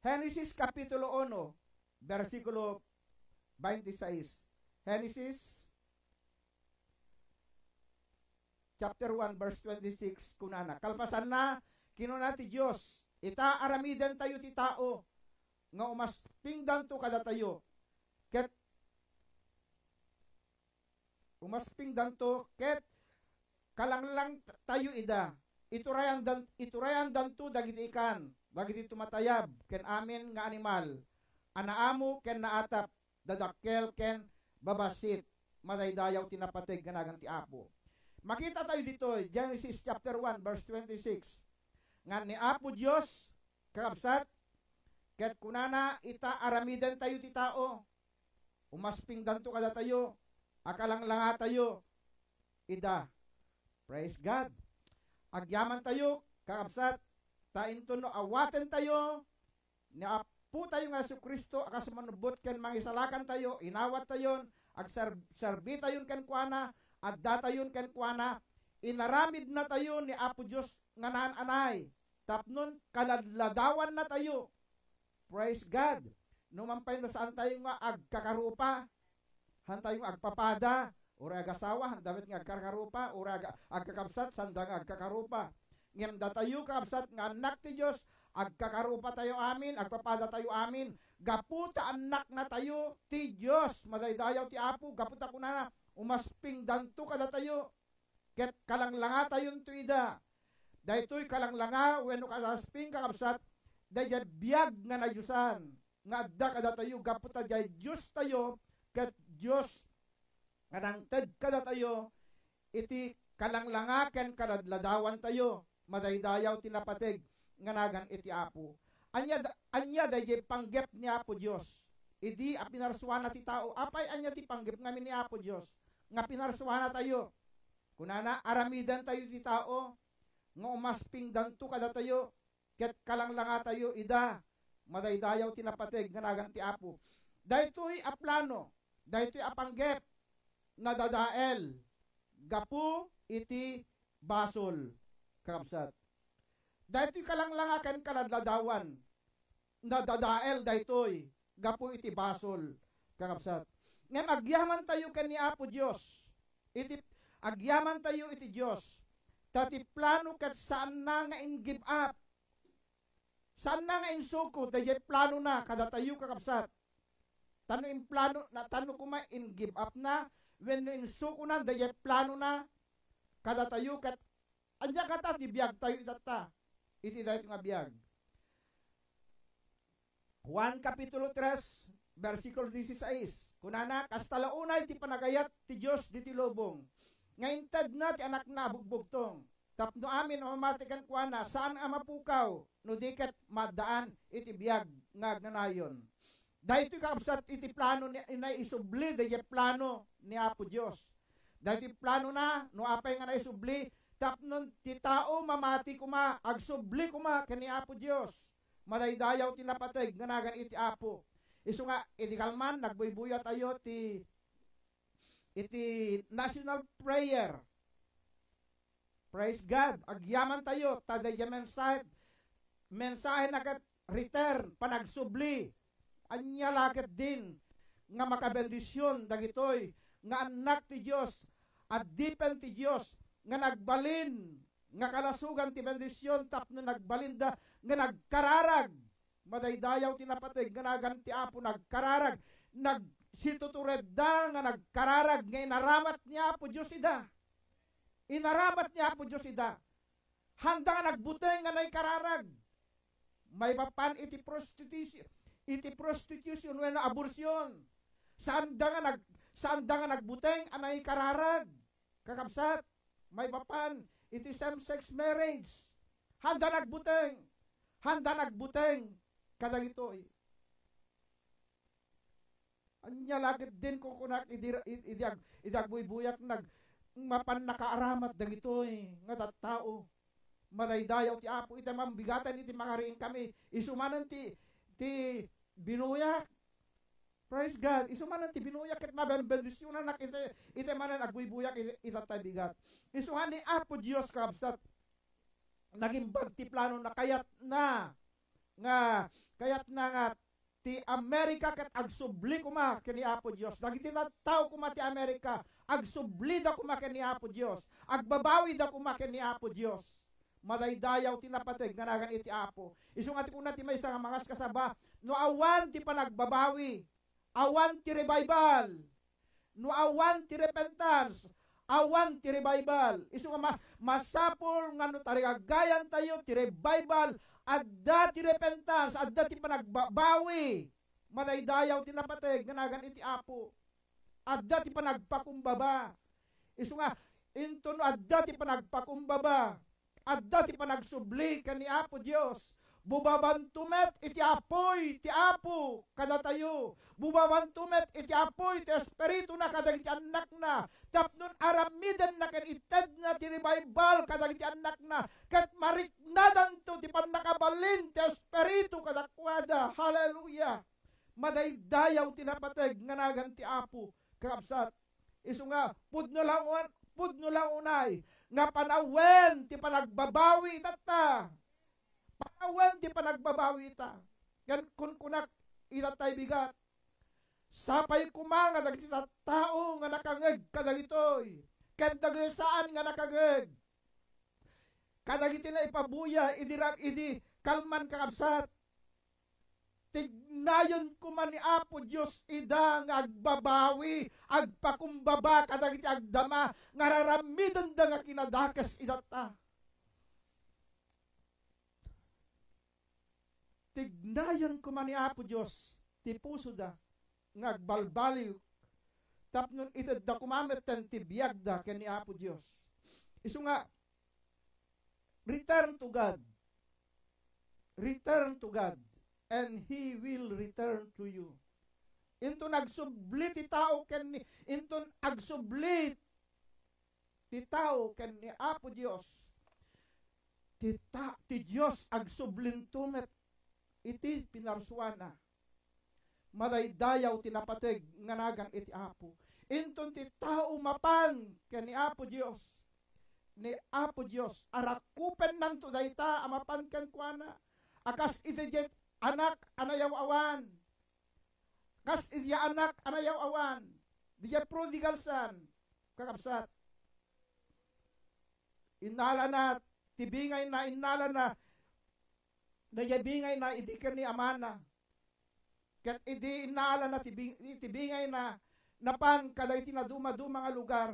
Genesis Kapitulo uno, bersikulo twenty-six. Genesis chapter one, verse twenty-six, kunana, kalpasanna, kinuna ti Dios, ita, aramidentayo ti tao nga umaspingdanto kadatayo, ket umaspingdanto, ket kalanglangtayo ida. Iturayandan-, iturayandanto dagiti ikan, dagiti tumatayab, ken amin nga animal a naamo ken naatap, dadakkel ken babassit. Madaydayaw ti napateg nga nagan ti Apo. Makita tayo ditoy, Genesis chapter one, verse twenty-six. Nga ni Apo Dios, kakabsat, ket kunana, ita aramiden tayo ti tao, umaspingdanto kadatayo, akalanglanga tayo, ida. Praise God. Agyaman tayo, kakabsat, ta inton no awaten tayo, ni Apo tayo nga Jesu-Cristo a kas manubbot ken mangisalakan tayo, inawat tayon, agserbi tayon kenkuana, adda tayon kenkuana, inaramidna tayo ni Apo Dios nga naan-anay, tapnon kaladladawanna tayo. Praise God. No man pay no saan tayo nga agkakarupa, han tayo nga agpapada, uray agasawa, han damit nga agkakarupa, uray aga-, agkakabsat, sanda nga agkakarupa. Ngem datayo, kakabsat, nga annak ti Dios, agkakarupa tayo amin, agpapada tayo amin. Gapu ta annakna tayo ti Dios, madaydayaw ti Apo, gapu ta kunana, umaspingdanto kadatayo, ket kalanglangatayon to ida. Daytoy kalanglanga wenno kaasping, kakabsat, daydiay biag nga nadiosan nga adda kadatayo gapu ta diay Dios tayo ket Dios nga nangted kadatayo iti kalanglanga ken kaladladawan tayo. Madaydayaw ti napateg nga nagan iti Apo. Ania da-, ania daydiay panggep ni Apo Dios idi a pinarsuana ti tao? Apay ania ti panggep ngamin ni Apo Dios nga pinarsuana tayo? Kunana, aramiden tayo ti tao nga umaspingdanto kadatayo ket kalanglangatayo ida. Madaydayaw ti napateg nga nagan ti Apo. Daytoy a plano, daytoy a panggep, nadadael gapu iti basol, kakabsat. Daytoy kalanglanga ken kaladladawan, nadadael daytoy gapu iti basol, kakabsat. Ngem agyaman tayo ken ni Apo Dios. Iti, agyaman tayo iti Dios. Ta ti plano ket saanna nga in-give up. Saanna nga insuko daydiay planona kadatayo, kakabsat. Tano implano na, tano koma in-give up na, wenno insukona daydiay planona kadatayo, ket ania kata ti biag tayo itatta iti daytoy nga biag? Juan Kapitulo tres, bersikulo dieciséis. Kunana, kasta la unay ti panagayat ti Dios ditoy lubong, nga intedna ti Anakna a bugbugtong, tapno amin a mamati kenkuana, saan a mapukaw, no di ket maaddaan iti biag nga agnanayon. Daytoy, kakabsat, iti plano ni, naisubli daydiay plano ni Apo Dios. Daytoy planona, no apay nga naisubli, tapno ti tao mamati koma, agsubli koma ken ni Apo Dios. Madaydayaw ti napateg nga nagan iti Apo. Isu nga, idi kalman, nagbuybuya tayo ti, iti national prayer. Praise God. Agyaman tayo, ta daydiay mensahe, mensahe na ket return, panagsubli. Ania la ketdin nga makabendision dagitoy nga annak ti Dios, addipen ti Dios, nga nagbalin nga kalasogan ti bendision tapno nagbalinda nga nagkararag. Madaydayaw ti napateg nga nagan ti Apo, nagkararag, nagsituturedda nga nagkararag nga inaramat ni Apo Dios ida. Inaramat ni Apo Dios ida. Handa nga nagbuteng nga naikararag. Maipapan iti prostitution, iti prostitution wenno abortion. Saanda nga nag-, saanda nga nagbuteng a naikararag. Kakabsat, maipapan iti same-sex marriage. Handa nagbuteng. Handa nagbuteng kadagitoy. Ania la ketdin kukunak idi, idi ag-, idi agbuybuyak nag-, mapan nakaaramat dagitoy nga tattao. Madaydayaw ti Apo iti mambigaten iti mangariing kami. Isu manen ti, ti binuyak. Praise God. Isu manen ti binuyak ket mabenbendisionanak iti, iti manen agbuybuyak iti, itattay bigat. Isu nga ni Apo Dios, kabsat, nagimbag ti planona, kayatna nga, kayatna nga ti Amerika ket agsubli koma ken ni Apo Dios. Dagiti tattao koma ti Amerika, agsublida koma ken ni Apo Dios. Agbabawida koma ken ni Apo Dios. Madaydayaw ti napateg nga nagan iti Apo. Isu nga ti kuna ti maysa nga mangaskasaba, no awan ti panagbabawi, awan ti revival. No awan ti repentance, awan ti revival. Isu nga ma-, masapul nga no tarigagayan tayo ti revival, adda ti repentance, adda ti panagbabawi. Madaydayaw ti napateg nga nagan iti Apo. Adda ti panagpakumbaba. Isu nga, inton no adda ti panagpakumbaba, adda ti panagsubli ken ni Apo Dios. Bubabanto met iti apuy ti Apo kadatayo. Bubabanto met iti apuy ti Espirituna kadagiti annakna. Tapno aramidenna ken itedna ti revival kadagiti annakna. Ket mariknadanto ti pannakabalin ti Espiritu kadakuada. Hallelujah! Madaydayaw ti napateg nga nagan ti Apo, kakabsat. Isu nga, pudno la un-, pudno la unay nga panawen ti panagbabawi itatta. Panawen ti panagbabawi ita. Ken kunkunak itatta, bigat. Sapay koma nga dagiti tattao nga nakangeg kadagitoy, ken dagiti saan nga nakangeg kadagiti naipabuya idi ra-, idi kalman, kakabsat. Tignayon koma ni Apo Dios ida nga agbabawi, agpakumbaba kadagiti agdama nga raramidenda nga kinadakes itatta. Tignayon koma ni Apo Dios ti pusoda nga agbalbaliw tapno itedda koma metten ti biagda ken ni Apo Dios. Isu nga, return to God. Return to God, and He will return to you. Inton agsubli ti tao ken ni, inton agsubli ti tao ken ni Apo Dios, ti ta-, ti Dios agsublinto met iti pinarsuana. Madaydayaw ti napateg nga nagan iti Apo. Inton ti tao mapan ken ni Apo Dios, ni Apo Dios, arakupennanto dayta a mapan kenkuana, a kas iti diay anak a nayaw-awan. Kas iti anak a nayaw-awan, diay prodigal son, kakabsat. Innalana ti bingayna, innalana daydiay bingayna idi ken ni amana. Ket idi innalana ti bi-, ti bingayna, napan kadagiti nadumaduma nga lugar.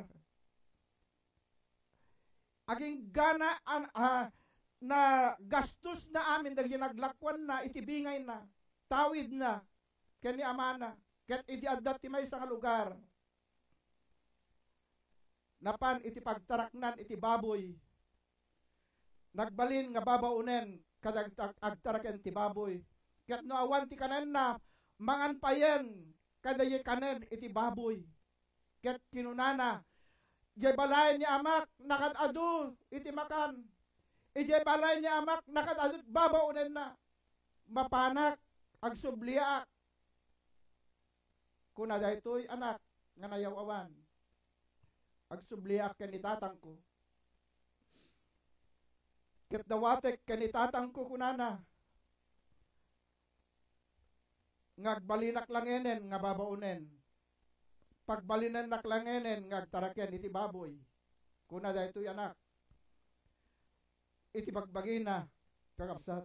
Aginggana an-, a, nagastosna amin dagiti naglakuanna iti bingayna, tawidna, ken ni amana. Ket idi adda ti maysa nga lugar, napan iti pagtaraknan iti baboy, nagbalin nga babaonen kadagiti ag-, agtaraken ti baboy. Ket no awan ti kanenna, mangan payen kadagiti kanen iti baboy. Ket kinunana, "Diay balay ni amak nakad-adu iti makan. Idiay balay ni amak nakad-adu ti babaonenna. Mapanak, agsubliak." Kuna daytoy anak nga nayaw-awan, "Agsubliak ken ni tatangko. Ket dawatek ken ni tatangko," kunana, "nga agbalinak langenen nga babaonen. Pagbalinennak langenen nga agtaraken iti baboy." Kuna daytoy anak iti bagbagina, kakabsat.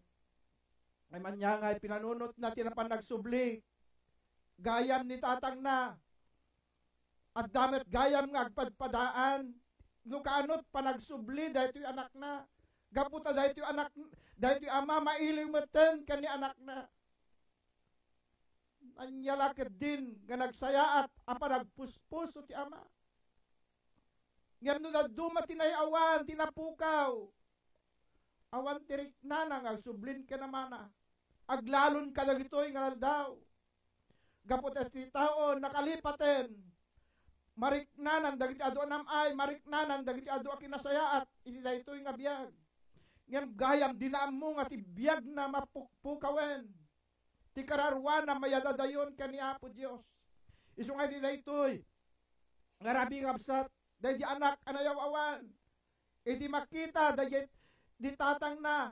Ay, ania ngay pinanunotna ti napan agsubli gayam ni tatangna. Adda met gayam nga agpadpadaan no kaano ti panagsubli daytoy anakna. Gapu ta daytoy anak, daytoy ama mailiw metten ken ni anakna. Ania la ketdin nga nagsayaat a panagpuspuso ti ama? Ngem no dadduma ti nay-awan, ti napukaw, awan ti riknana nga agsublin ken amana. Aglalon kadagitoy nga aldaw. Gapu ta ti tao nakalipaten, mariknanan dagiti adu a nam-ay, mariknanan dagiti adu a kinasayaat iti daytoy nga biag. Ngem gayam, dina ammo nga ti biagna mapukpukawen. Ti kararuana mayadadayon ken ni Apo Dios. Isu nga iti daytoy nga rabii nga kabsat, daydi anak a nayaw-awan, iti makita daydi tatangna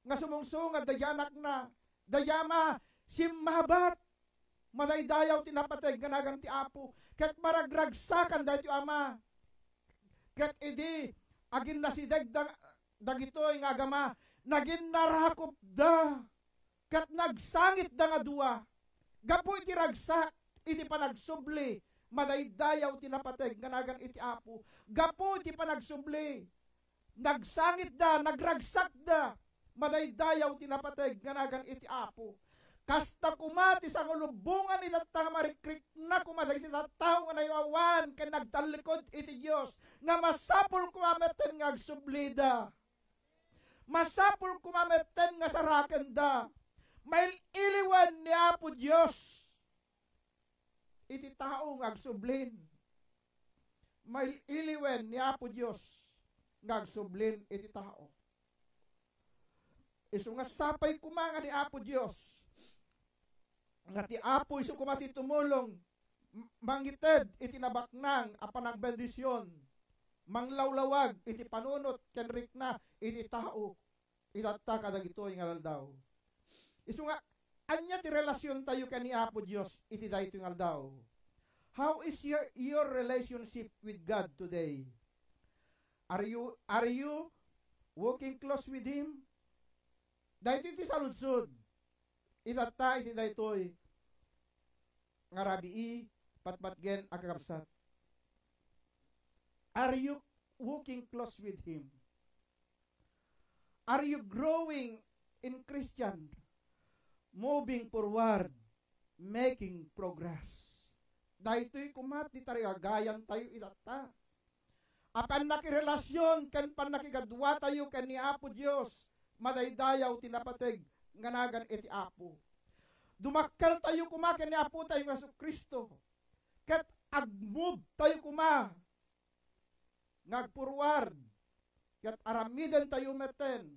nga sumungsungad daydi anakna, daydi ama, simmabat. Madaydayaw ti napateg nga nagan ti Apo, ket maragragsakan daytoy ama. Ket idi aginnasidegda dagitoy nga agama, naginnarakopda. Ket nagsangitda nga dua. Gapu iti ragsak iti panagsubli, madaydayaw ti napateg nga nagan iti Apo. Gapu iti panagsubli, nagsangitda, nagragsakda, madaydayaw ti napateg nga nagan iti Apo. Kasta koma ti sangulubbongan itatta nga marikrikna koma dagiti tattao nga naiwawan ken nagtallikod iti Dios, nga masapul koma metten nga agsublida. Masapul koma metten nga sarakenda. Mail-iliwen ni Apo Dios iti tao nga agsublin. Mail-iliwen ni Apo Dios nga agsublin iti tao. Isu nga sapay koma nga ni Apo Dios nga ti Apo isu koma ti tumulong, m-, mangited iti nabaknang a panagbendision, manglawlawag iti panunot ken rikna iti tao itatta kadagitoy nga aldaw. Isu nga, ania ti relasiontayo ken ni Apo Dios iti daytoy nga aldaw? How is your, your relationship with God today? Are you, are you walking close with Him? Daytoy ti saludsod. Itatta iti daytoy nga rabii, patpatgen a kakabsat. Are you walking close with Him? Are you growing in Christian? Moving forward, making progress. Daytoy koma ti tarigagayantayo itatta. A pannakirelasion ken pannakigaduatayo ken ni Apo Dios, madaydayaw ti napateg nga nagan iti Apo. Dumakkeltayo koma ken ni Apotayo nga Jesu-Cristo, ket agmove tayo koma nga agpurward, ket aramidentayo metten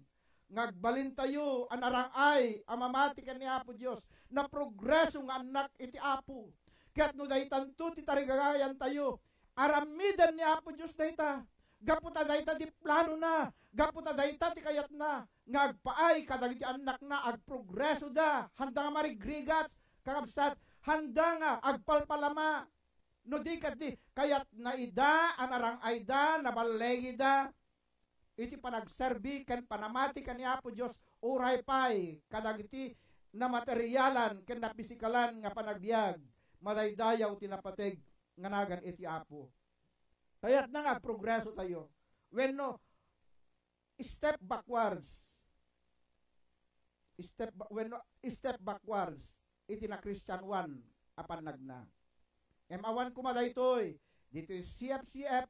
nga agbalintayo a narang-ay a mamati ken ni Apo Dios. Naprogreso nga annak iti Apo. Ket no daytanto ti tarigagayantayo, aramiden ni Apo Dios dayta. Gapu ta dayta ti planona, gapu ta dayta ti kayatna nga agpaay kadagiti annakna, agprogresoda, handa nga marigrigat, kakabsat, handa nga agpalpalama. No di ket di, kayatna ida a narang-ayda, naballengida iti panagserbi ken panamati ken ni Apo Dios, uray pay kadagiti namaterialan ken napisikalan nga panagbiag, madaydayaw ti napateg nga nagan iti Apo. Kayatna nga agprogreso tayo. Wenno, step backwards. Step ba-, wenno, step backwards iti nakristianoan a pannagna. Ngem awan koma daytoy, ditoy C F C F,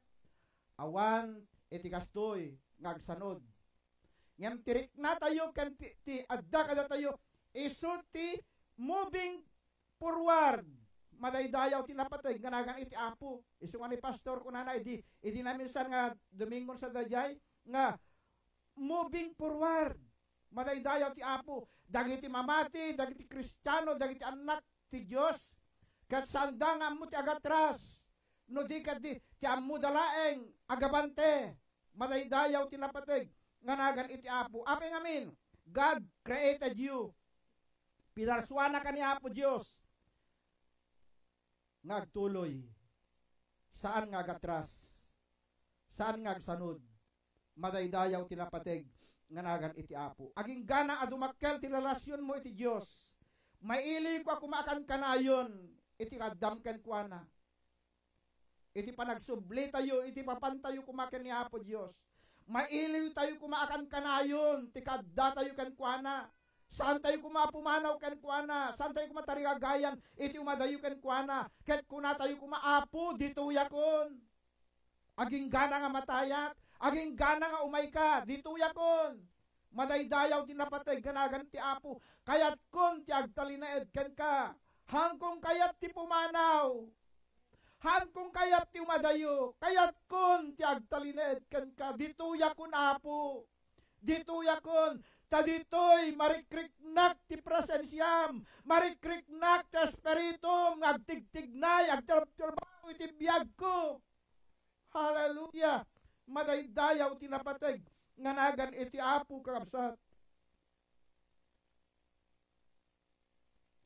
awan iti kastoy nga agsanud. Ngem ti riknatayo ken ti, ti adda kadatayo, isu ti moving forward. Madaydayaw ti napateg nga nagan iti Apo. Isu nga ni Pastor kunana idi, idi naminsan nga Domingo sa dayjay, nga moving forward. Madaydayaw ti Apo. Dagiti mamati, dagiti Kristiano, dagiti annak ti Dios, ket saanda nga ammo ti agatras, no di ket di, ti ammoda laeng agabante. Madaydayaw ti napateg nga nagan iti Apo. Apay ngamin, God created you. Pinarsuanaka ni Apo Dios nga agtuloy. Saan nga agatras. Saan nga agsanud. Madaydayaw ti napateg nga nagan iti Apo. Aginggana a dumakkel ti relasionmo iti Dios. Mailiyko a koma a kankanayon iti kaddam kenkuana. Iti panagsublitayo, iti papantayo koma ken ni Apo Dios. Mailiwtayo koma a kankanayon ti kaaddatayo kenkuana. Saantayo koma a pumanaw kenkuana. Saantayo koma tarigagayan iti umadayo kenkuana. Ket kunatayo koma, "Apo, ditoyakon. Aginggana nga matayak. Aginggana nga umayka. Ditoyakon." Madaydayaw ti napateg nga nagan ti Apo. Kayatkon ti agtalinaed kenka. Haankon kayat ti pumanaw. Haankon kayat ti umadayo. Kayatkon ti agtalinaed kenka. Ditoyakon, Apo. Ditoyakon. Ta ditoy, marikriknak ti presensiam. Marikriknak ti Espiritum nga agtigtignay, agtrabtrabaho iti biagko. Hallelujah! Madaydayaw ti napateg nga nagan iti Apo, kakabsat.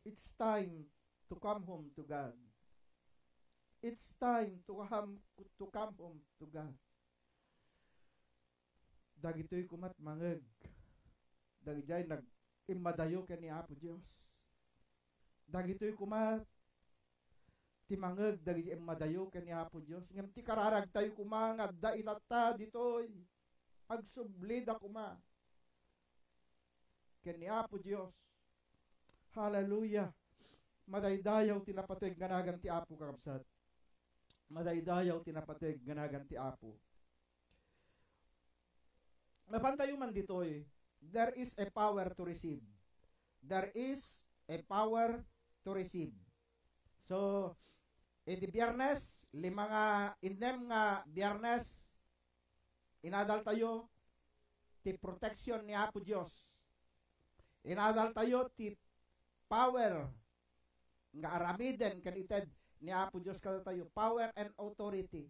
It's time to come home to God. It's time to come, to come home to God. Dagitoy koma ti mangngeg dagidiay nag-immadayo ken ni Apo Dios. Dagitoy koma ti mangngeg dagiti immadayo ken ni Apo Dios. Ngem ti kararagtayo koma nga adda itatta ditoy, agsublida koma ken ni Apo Dios. Hallelujah. Madaydayaw ti napateg nga nagan ti Apo, kakabsat. Madaydayaw ti napateg nga nagan ti Apo. Mapantayo man ditoy, there is a power to receive. There is a power to receive. So, iti Biyernes, lima nga, innem nga Biyernes, inadaltayo ti protection ni Apo Dios. Inadaltayo ti power nga aramiden ken ited ni Apo Dios kadatayo, power and authority.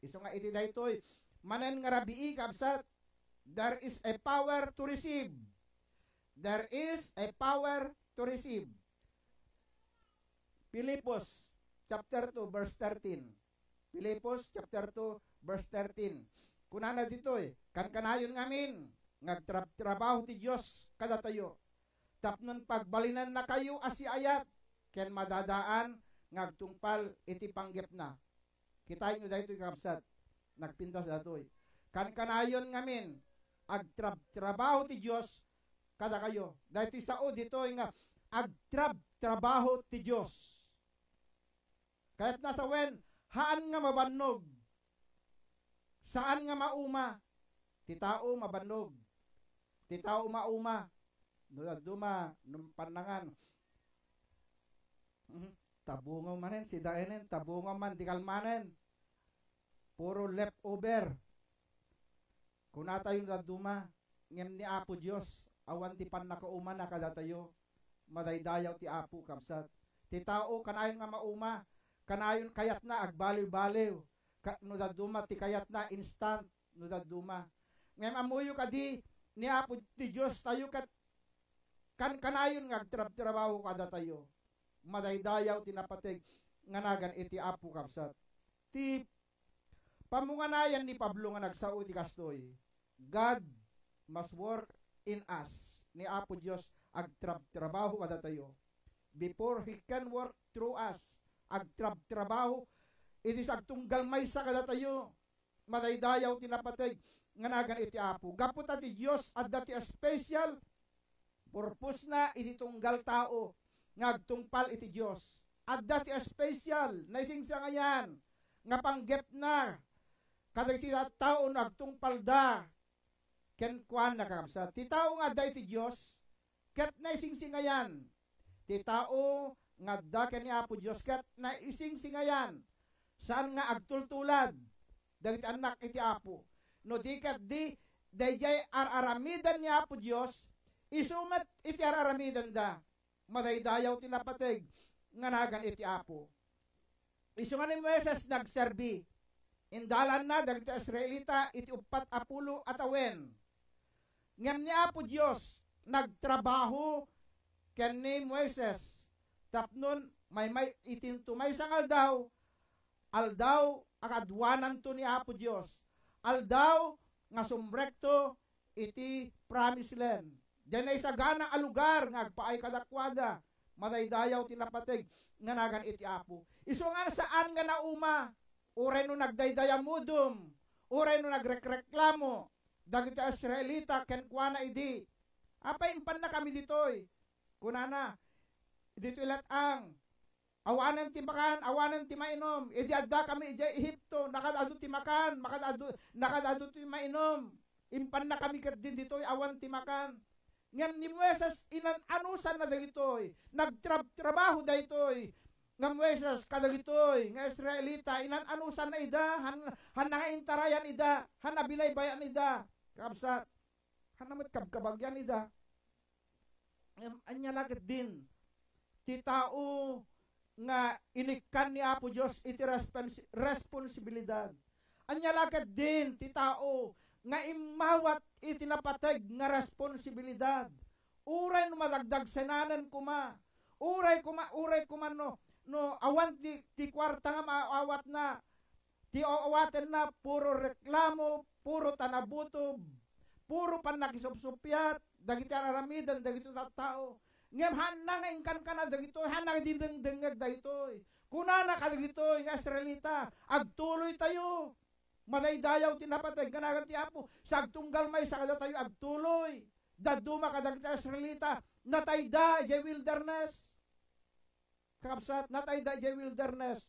Isu nga iti daytoy, manen nga rabii, kabsat, there is a power to receive. There is a power to receive. Filipos chapter two, verse thirteen. Filipos chapter two, verse thirteen. Kunana ditoy, kankanayon ngamin nga agtrab-trabaho ti Dios kadatayo, tapnon pagbalinennakayo a siayat ken madadaan nga agtungpal iti panggepna. Kitaenyo daytoy, kakabsat, nagpintas daytoy. Kankanayon ngamin, agtrab-trabaho ti Dios kadakayo. Daytoy sao ditoy nga agtrab-trabaho ti Dios. Kayatna sawen, haan nga mabannog. Saan nga mauma. Ti tao mabannog. Ti tao mauma. No dadduma, no pannangan. Mhm. Tabungaw manen, sidaenen, tabungaw man, di kalmanen. Puro leftover. Kunatayo no dadduma, ngem ni Apo Dios, awan ti pannakaumana kadatayo. Madaydayaw ti Apo, kabsat. Ti tao, kanayon nga mauma, kanayon kayatna agbaliw-baliw. Ka-, no dadduma ti kayatna, instant, no dadduma. Ngem ammoyo kadi, ni Apo ti Dios tayo ket kankanayon nga agtrabtrabaho kadatayo. Madaydayaw ti napateg nga nagan iti Apo, kabsat. Ti pammunganayan ni Pablo nga nagsao iti kastoy, "God must work in us." Ni Apo Dios agtrabtrabaho kadatayo. Before He can work through us, agtrabtrabaho iti agtunggal maysa kadatayo. Madaydayaw ti napateg nga nagan iti Apo. Gapu ta ti Dios adda ti special purpose-na iti tunggal tao nga agtungpal iti Dios. Adda ti special, naisingsingayan nga panggepna kadagiti tattao no agtungpalda kenkuana, kakabsat. Ti tao nga adda iti Dios, ket naisingsingayan. Ti tao nga adda ken ni Apo Dios ket naisingsingayan. Saan nga agtultulad dagiti annak iti Apo. No di ket di, daydiay ar-aramiden ni Apo Dios, isu met iti ar-aramidenda. Madaydayaw ti napateg nga nagan iti Apo. Isu nga ni Moises nagserbi, indalanna dagiti Israelita iti uppat a pulo a tawen. Ngem ni Apo Dios nagtrabaho ken ni Moises tapnon maymay-, iti maysa nga aldaw, aldaw a kaaduananto ni Apo Dios, aldaw nga sumrekto iti promised land. Diay naisagana a lugar nga agpaay kadakuada. Madaydayaw ti napateg nga nagan iti Apo. Isu nga saan nga nauma, uray no nagdaydayamudom, uray no nagrekreklamo dagiti Israelita kenkuana idi, "Apay impannakami ditoy?" Kunana, "Ditoy lat-ang, awanen ti makan, awanen ti mainom. Idi addakami idiay Ehipto, nakaad-adu ti makan, makaad-adu, nakaad-adu ti mainom. Impannakami ketdi ditoy, awan ti makan." Ngem ni Moises, inan-anusanna dagitoy. Nagtrab-trabaho daytoy nga Moises kadagitoy nga Israelita, inan-anusanna ida, han, han nangaintarayan ida, han nabilaybayan ida. Kabsat, han namet kabkabagyan ida. Em, ania la ketdin ti tao nga inikkan ni Apo Dios iti respons-, responsibilidad? Ania la ketdin ti tao nga immawat iti napateg nga responsibilidad? Uray no madagdagsenanen koma, uray koma, uray koma no, no awan ti, ti kuarta nga maawatna, ti awatenna puro reklamo, puro tanabutob, puro pannakisupsuppiat dagiti ar-aramiden dagiti tattao. Ngem haanna nga inkankana dagitoy, haanna nga dindengdengngeg dagitoy. Kunana kadagitoy nga Israelita, "Agtuloytayo. Madaydayaw ti napateg nga nagan ti Apo. Sa agtunggal maysa kadatayo, agtuloy." Dadduma kadagiti Israelita, natayda idiay wilderness. Kakabsat, natayda idiay wilderness.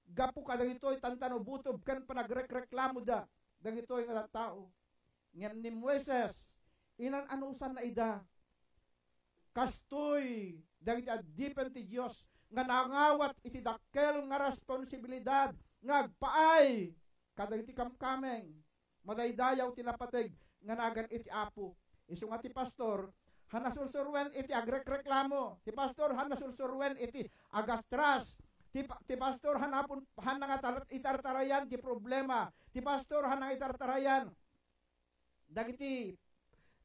Gapu kadagitoy tantanubotob ken panagrekreklamoda dagitoy nga tattao. Ngem ni Moises, inan-anusanna ida. Kastoy dagiti adipen ti Dios nga nangawat iti dakkel nga responsibilidad nga agpaay kadagiti kamkameng. Madaydayaw ti napateg nga nagan iti Apo. Isu nga ti pastor, han nasursuruen iti agrekreklamo. Ti pastor, han nasursuruen iti agastras. Ti pa-, ti pastor, han apon, han nangatar-, itartarayan ti problema. Ti pastor, han nangitartarayan dagiti,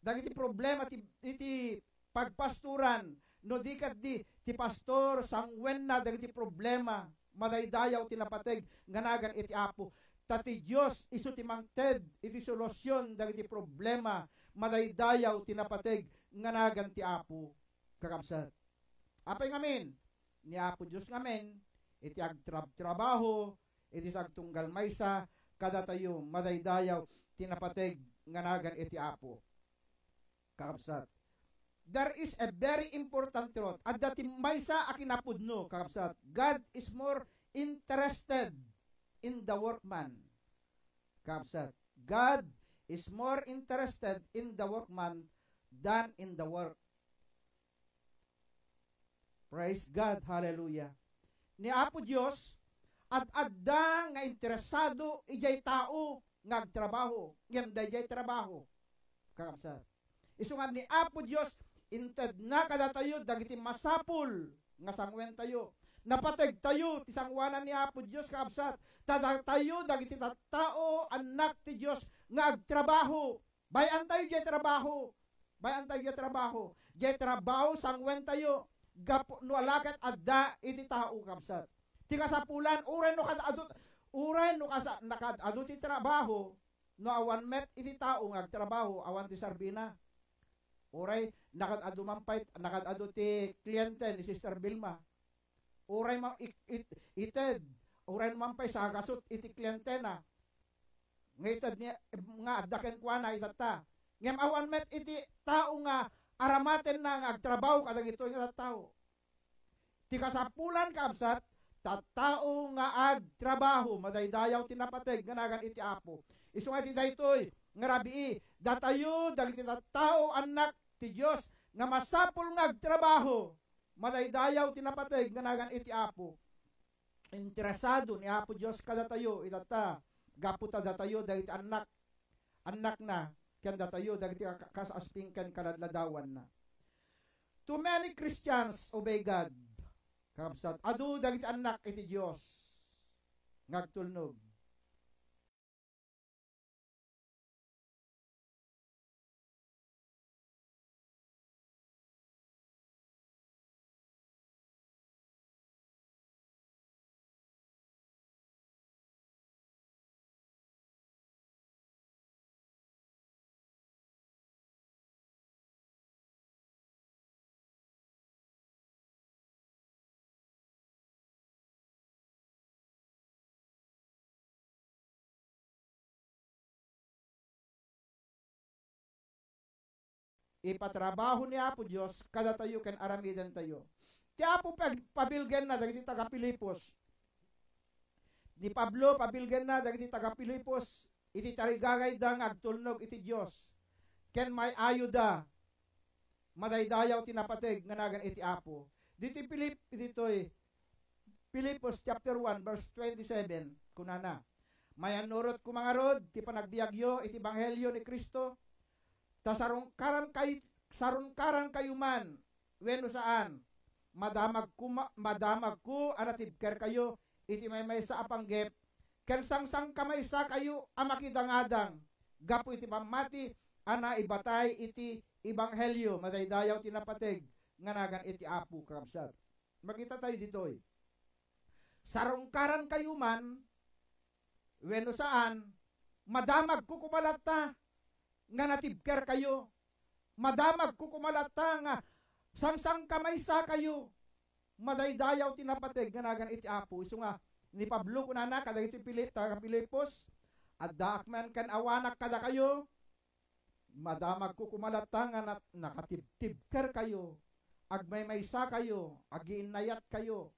dagiti problema ti, iti pagpastoran. No di ket di, ti pastor, sanguenna dagiti problema. Madaydayaw ti napateg nga nagan iti Apo. Ta ti Dios isu ti mangted iti solusion dagiti problema. Madaydayaw ti napateg nga nagan ti Apo. Kakabsat, apay ngamin? Ni Apo Dios ngamin, iti agtrab-trabaho, iti agtunggal maysa kadatayo, madaydayaw ti napateg nga nagan iti Apo. Kakabsat, there is a very important truth. Adda ti maysa a kinapudno, kakabsat. God is more interested in the workman. Kakabsat, God is more interested in the workman than in the work. Praise God. Hallelujah. Ni Apo Dios, ad-adda nga interesado idiay tao nga agtrabaho, ngem daydiay trabaho. Kakabsat, isu nga ni Apo Dios, intedna kadatayo dagiti masapul nga sanguentayo. Napategtayo ti sanguanan ni Apo Dios, kakabsat. Ta datayo dagiti tattao, annak ti Dios, nga agtrabaho. Bay-antayo diay trabaho. Bay-antayo diay trabaho. Diay trabaho, sanguentayo. Gapu, no ala ket adda iti tao, kabsat. Ti kasapulan, uray no kad-adu, uray no kasa-, nakad-adu ti trabaho, no awan met iti tao nga agtrabaho, awan ti sarbina. Uray, nakad-adu man pay, nakad-adu ti kliente ni Sister Vilma. Uray ma-, it-, it-, ited, uray man pay sagasut iti klientena. Nga ited ni, nga adda kenkuana itatta. Ngem awan met iti tao nga aramatenna nga agtrabaho kadagitoy nga tattao. Ti kasapulan, kabsat, tattao nga agtrabaho, madaydayaw ti napateg nga nagan iti Apo. Isu nga iti daytoy nga rabii, datayo dagiti tattao, annak ti Dios, nga masapul nga agtrabaho, madaydayaw ti napateg nga nagan iti Apo. Interesado ni Apo Dios kadatayo, itatta, gapu ta datayo dagiti annak, annakna, ken datayo dagiti ka-, kas-, asping ken kaladladawanna. Too many Christians obey God. Kakabsat, adu dagiti annak iti Dios nga agtulnog. Ipatrabaho ni Apo Dios kadatayo ken aramidentayo. Ti Apo pag-, pabilgenna dagiti taga-Filipos. Ni Pablo, pabilgenna dagiti taga-Filipos iti tarigagayda nga agtulnog iti Dios ken may-ayoda. Madaydayaw ti napateg nga nagan iti Apo. Ditoy Filip-, ditoy Filipos chapter one, verse twenty-seven, kunana, "Mayannurot koma ngarud ti panagbiagyo iti ebanghelio ni Cristo, ta sarungkaran kay-, sarungkaran kayo man wenno saan, madamagko ma-, madamagko a natibkerkayo iti maymaysa a panggep, ken sangsangkamaysakayo a makidangadang gapu iti pammati a naibatay iti ebanghelio." Madaydayaw ti napateg nga nagan iti Apo, kakabsat. Makita tayo ditoy. Sarungkaran kayo man, wenno saan, madamagko koma latta nga natibker kayo. Madamagko koma latta nga sangsangkamaysa kayo. Madaydayaw ti napateg nga nagan iti Apo. Isu nga, ni Pablo kunana kadagiti Filip-, taga-Filipos, "Addaak man ken awanak kadakayo, Madamagko koma latta nga nat-, nakatibtibkerkayo, agmaymaysakayo, agiinnayatkayo.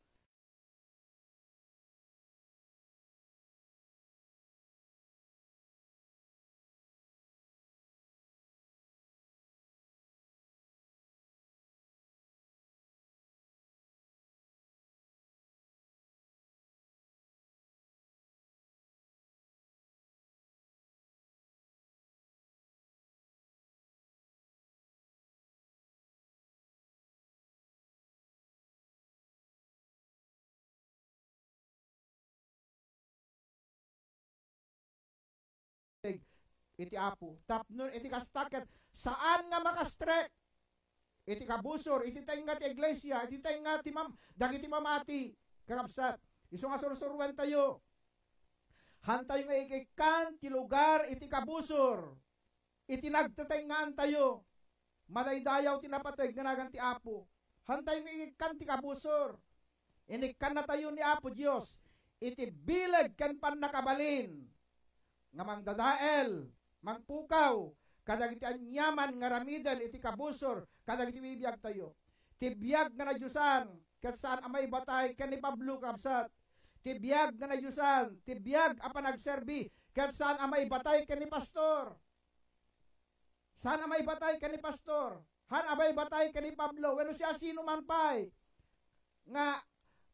Iti Apo. Tapno iti kasta ket saan nga makastrek iti kabusor, iti tengnga ti iglesia, iti tengnga ti mam-, dagiti mamati, kakabsat. Isu nga sursuruentayo. Hantayo nga ikikkan ti lugar iti kabusor, iti nagtetengngaantayo. Madaydayaw ti napateg nga nagan ti Apo. Hantayo nga ikikkan ti kabusor. Inikkannatayo ni Apo Dios iti bileg ken pannakabalin nga mangdadael, mangpukaw kadagiti aniaman nga aramiden iti kabusor kadagiti bibiagtayo. Ti biag nga nadiosan ket saan a maibatay ken ni Pablo, kabsat. Ti biag nga nadiosan, ti biag a panagserbi ket saan a maibatay ken ni pastor. Saan a maibatay ken ni pastor. Saan a maibatay ken ni Pablo. Wenno siasinoman pay nga,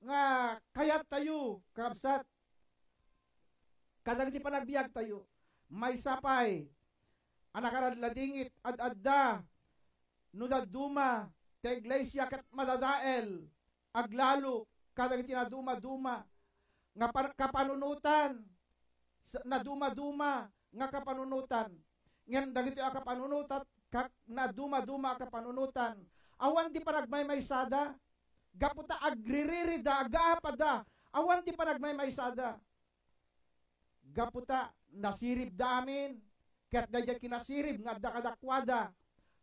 nga kayattayo, kabsat. Kadagiti panagbiagtayo. Maysa pay a nakaradladingit ad-adda no dadduma ti iglesia ket madadael, aglalo kadagiti nadumaduma nga par-, kapanunotan, sa-, nadumaduma nga kapanunotan. Ngem dagitoy a kapanunotan, ka-, nadumaduma a kapanunotan, awan ti panagmaymaysada, gapu ta agriririda, agaapada, awan ti panagmaymaysada. Gapu ta nasiribda amin, ket daydiay kinasirib nga adda kadakuada,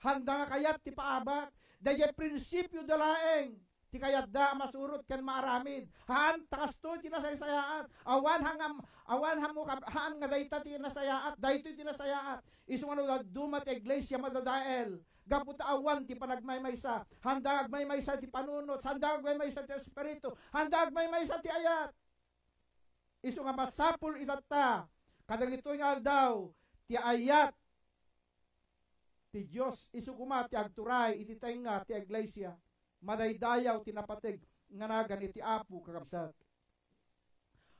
handa nga kayat ti paabak. Daydiay prinsipioda laeng ti kayatda a masurot ken maaramid. Haan ta kastoy ti nasaysayaat. Awan hangam-, awan hamo kab-, haan nga dayta ti nasayaat, daytoy ti nasayaat. Isu nga no dadduma ti iglesia madadael, gapu ta awan ti panagmaymaysa. Handa agmaymaysa ti panunot, handa agmaymaysa ti espiritu, handa agmaymaysa ti ayat. Isu nga masapul itatta kadagitoy nga aldaw ti ayat ti Dios, isu koma ti agturay iti tengnga ti iglesia. Madaydayaw ti napateg nga nagan iti Apo, kakabsat.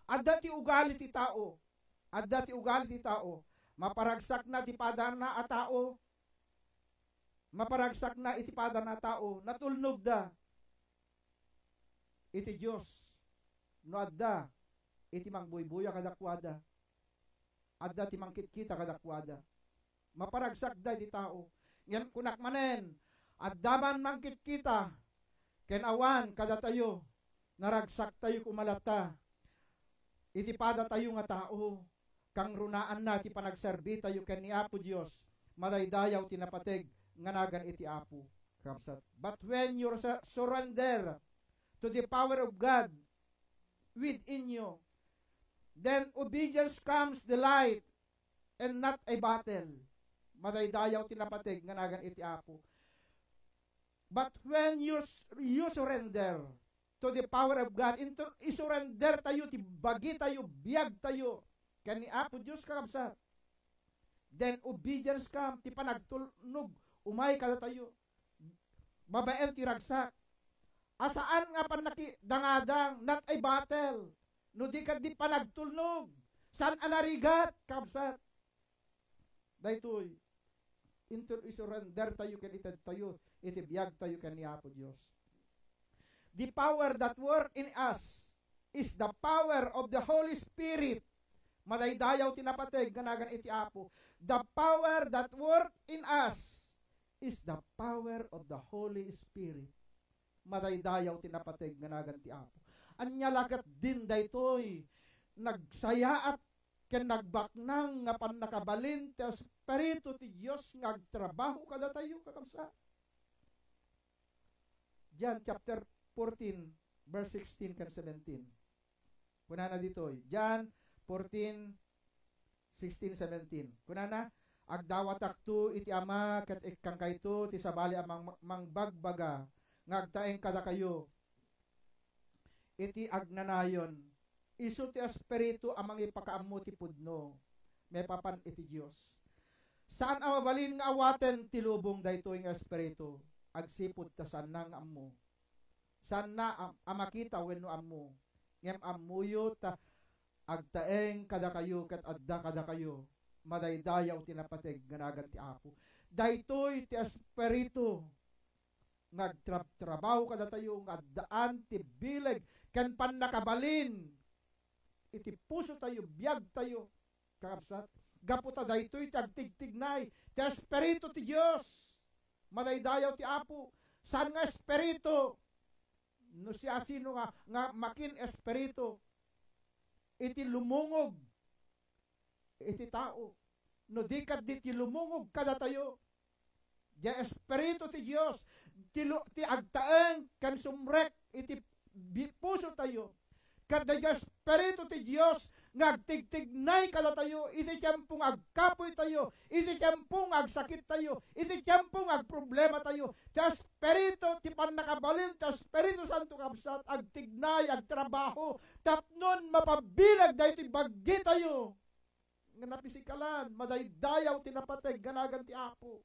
Adda ti ugali ti tao. Adda ti ugali ti tao. Maparagsakna ti padana a tao. Maparagsakna iti padana a tao. Natulnogda iti Dios no adda iti mangbuybuya kadakuada. Adda ti mangkitkita kadakuada. Maparagsakda iti tao. Ngem kunak manen, adda man mangkitkita, ken awan kadatayo, naragsaktayo koma latta iti padatayo nga tao. Kangrunaanna ti panagserbitayo ken ni Apo Dios, madaydayaw ti napateg nga nagan iti Apo, kabsat. But when you su-, surrender to the power of God within you, then obedience comes the light and not a battle. Madaydayaw ti napateg nga nagan iti Apo. But when you s-, you surrender to the power of God, into, isurrender tayo ti bagitayo, biagtayo, ken ni Apo Dios, kakabsat. Then obedience come, ti panagtulnog, umay kadatayo. Babaen ti ragsak. A saan nga pannakidangadang, not a battle. No di ket di panagtulnog, saan a narigat, kabsat. Daytoy, inter-, isurrender tayo ken itedtayo iti biag tayo ken ni Apo Dios. The power that work in us is the power of the Holy Spirit. Madaydayaw ti napateg nga nagan iti Apo. The power that work in us is the power of the Holy Spirit. Madaydayaw ti napateg nga nagan ti Apo. Ania la ketdin daytoy? Nagsayaat ken nagbaknang nga pannakabalin ti Espiritu ti Dios nga agtrabaho kadatayo, kakabsat. John chapter fourteen, verse sixteen ken seventeen. Kunana ditoy, John fourteen, sixteen, seventeen. Kunana, Agdawatakto iti Ama ket ikkangkayto ti sabali a mang-, mangbagbaga nga agtaeng kadakayo iti agnanayon. Isu ti Espiritu a mangipakaammo ti pudno maipapan iti Dios. Saan a mabalin nga awaten ti lubong daytoy nga Espiritu agsipud ta saanna nga ammo. Saanna a, a makita wenno ammo. Ngem ammoyo ta agtaeng kadakayo ket adda kadakayo madaydayaw ti napateg nga nagan ti Apo. Daytoy ti Espiritu nga agtrabtrabaho kadatayo nga addaan ti bileg ken pannakabalin iti pusotayo, biagtayo, kakabsat. Gapu ta daytoy ti agtigtignay ti Espiritu ti Dios. Madaydayaw ti Apo. Saan nga espiritu? No siasino nga, nga makin-espiritu iti lumungog iti tao. No di ket di ti lumungog kadatayo, diay Espiritu ti Dios, ti lu-, ti agtaeng ken sumrek iti bi-, pusotayo. Ket diay Espiritu ti Dios nga agtigtignay kadatayo iti tiempo nga agkapoytayo, iti tiempo nga agsakittayo, iti tiempo nga agproblematayo. Ti Espiritu, ti pannakabalin ti Espiritu Santo, kabsat, agtignay, agtrabaho, tapnon mapabileg daytoy baggitayo nga napisikalan. Madaydayaw ti napateg nga nagan ti Apo.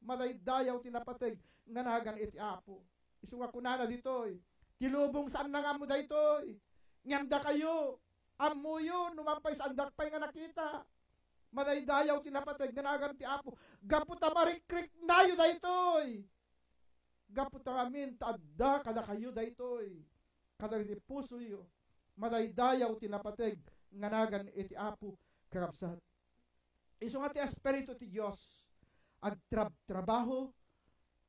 Madaydayaw ti napateg nga nagan iti Apo. Isu nga kunana ditoy, ti lubong saanna nga ammo daytoy. Ngem dakayo, ammoyo, no man pay saandak pay nga nakita. Madaydayaw ti napateg nga nagan ti Apo. Gapu ta marikriknayo daytoy. Gapu ta amin ta adda kadakayo daytoy. Kadagiti pusoyo, madaydayaw ti napateg nga nagan iti Apo, kakabsat. Isu nga ti Espiritu ti Dios, agtrabtrabaho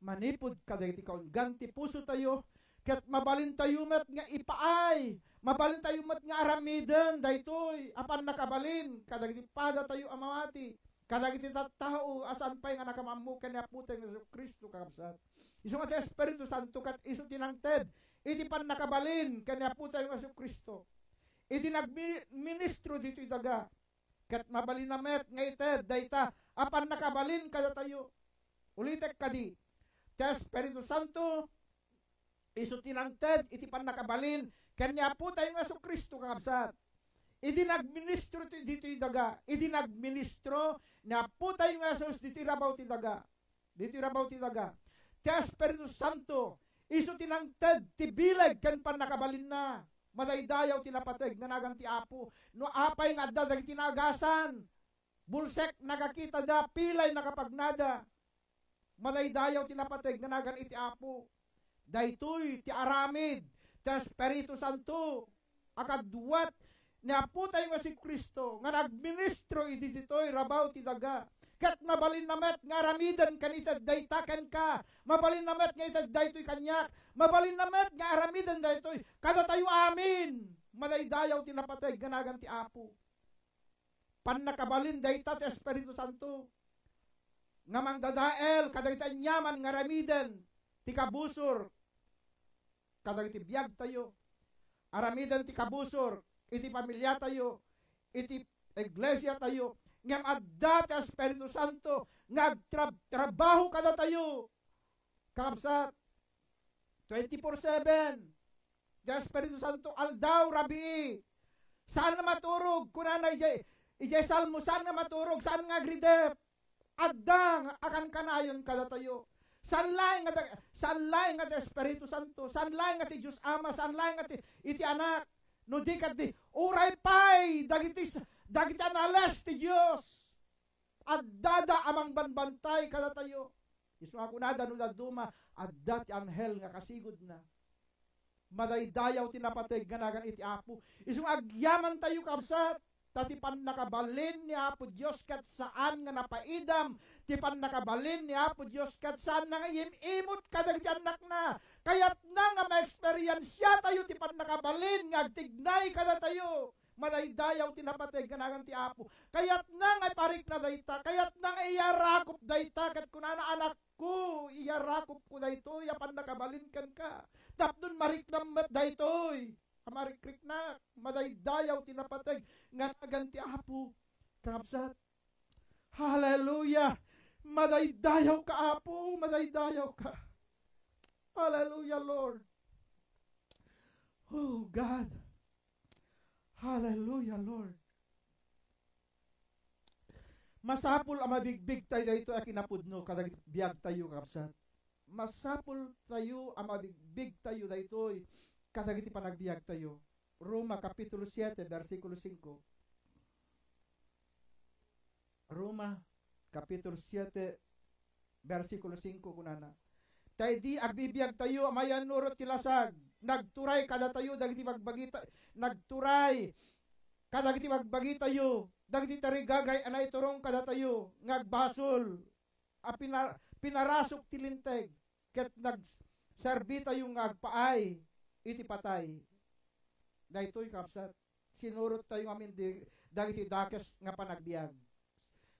manipud kadagiti kaunggan ti pusotayo, ket mabalintayo met nga ipaay, mabalintayo met nga aramiden daytoy a pannakabalin kadagiti padatayo a mamati, kadagiti tattao a saan pay nga nakamaammo ken ni Apotayo nga Jesu-Cristo, kakabsat. Isu nga ti Espiritu Santo ket isu ti nangted iti pannakabalin ken ni Apotayo nga Jesu-Cristo. Iti nagmi-, ministro ditoy daga, ket mabalinna met nga ited dayta a pannakabalin kadatayo. Ulitek kadi, ti Espiritu Santo, isu ti nangted iti pannakabalin ken ni Apotayo nga Jesu-Cristo, kakabsat. Idi nagministro ti, ditoy daga, idi nagministro ni Apotayo nga Jesus ditoy rabaw ti daga, ditoy rabaw ti daga, ti Espiritu Santo, isu ti nangted ti bileg ken pannakabalinna. Madaydayaw ti napateg nga nagan ti Apo. No apay nga adda dagiti naagasan, bulsek, nagakitada, pilay, nakapagnada. Madaydayaw ti napateg nga nagan iti Apo. Daytoy ti aramid ti Espiritu Santo a kaduat ni Apotayo nga Jesu-Cristo nga nagministro idi ditoy rabaw ti daga. Ket mabalinna met nga aramiden ken ited dayta kenka. Mabalinna met nga ited daytoy kaniak. Mabalinna met nga aramiden daytoy kadatayo amin. Madaydayaw ti napateg nga nagan ti Apo. Pannakabalin dayta ti Espiritu Santo nga mangdadael kadagiti aniaman nga aramiden ti kabusor kadagiti biagtayo. Aramiden ti kabusor iti pamiliatayo, iti iglesiatayo, ngem adda ti Espiritu Santo nga agtrab-, trabaho kadatayo. Kakabsat, twenty-four seven. Ti Espiritu Santo, aldaw, rabii. Saan nga maturog, kunana idiay, idiay Salmo, saan nga maturog, saan nga agridep. Adda nga akankanayon kadatayo. Saan laeng nga da-, saan laeng nga ti Espiritu Santo, saan laeng nga ti Dios Ama, saan laeng nga ti, iti Anak. No di ket di, uray pay, dagiti s-, dagiti anales ti Dios. Addada a mangbanbantay kadatayo. Isu nga kunada no dadduma, adda ti anghel nga kasigudna. Madaydayaw ti napateg nga nagan iti Apo. Isu nga agyamantayo, kabsat, ta ti pannakabalin ni Apo Dios ket saan nga napaidam. Ti pannakabalin ni Apo Dios ket saanna nga im-imot kadagiti annakna. Kayatna nga maeksperiensiatayo ti pannakabalin nga agtignay kadatayo. Madaydayaw ti napateg nga nagan ti Apo. Kayatna nga iparikna dayta, kayatna nga iyarakop dayta, ket kunana, "Anakko, iyarakopko daytoy a pannakabalin kenka. Tapnon mariknam met daytoy a marikriknak." Madaydayaw ti napateg nga nagan ti Apo. Kakabsat, Hallelujah! Madaydayawka, Apo, madaydayawka. Hallelujah, Lord. Oh, God. Hallelujah, Lord. Masapul a mabigbigtayo daytoy a kinapudno kadagiti biagtayo, kabsat. Masapultayo a mabigbigtayo daytoy kadagiti panagbiagtayo. Roma Kapitulo siete, bersikulo singko. Roma, Kapitulo siete, bersikulo singko, kunana, "Ta idi agbibiagtayo a mayannurot ti lasag, nagturay kadatayo dagiti bagbagita-, nagturay kadagiti bagbagitayo, dagiti tarigagay a naiturong kadatayo nga agbasol a pina-, pinarasok ti linteg, ket nagserbitayo nga agpaay iti patay." Daytoy, kabsat, sinurottayo ngamin di, dagiti dakes nga panagbiag.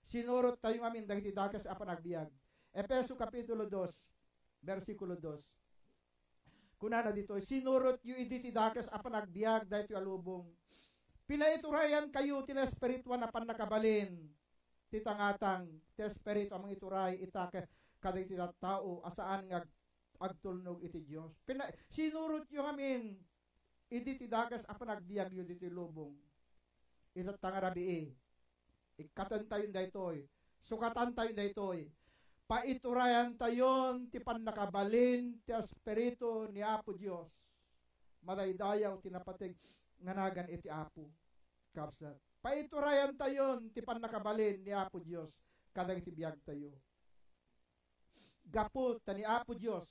Sinurottayo ngamin dagiti dakes a panagbiag. Efeso Kapitulo dos, bersikulo dos. Kunana ditoy, "Sinurotyo idi ti dakes a panagbiag daytoy a lubong. Pinaiturayankayo ti naespirituan a pannakabalin ti tangatang, ti Espiritu a mangituray ita ke-, kadagiti tattao a saan nga ag-, agtulnog iti Dios." Pina-, sinurotyo ngamin idi ti dakes a panagbiagyo ditoy lubong. Itatta nga rabii, ikkatentayon daytoy, sukatantayon daytoy. Paiturayantayon ti pannakabalin ti Espiritu ni Apo Dios. Madaydayaw ti napateg nga nagan iti Apo. Kabsat, paiturayantayon ti pannakabalin ni Apo Dios kadagiti biagtayo. Gapu ta ni Apo Dios,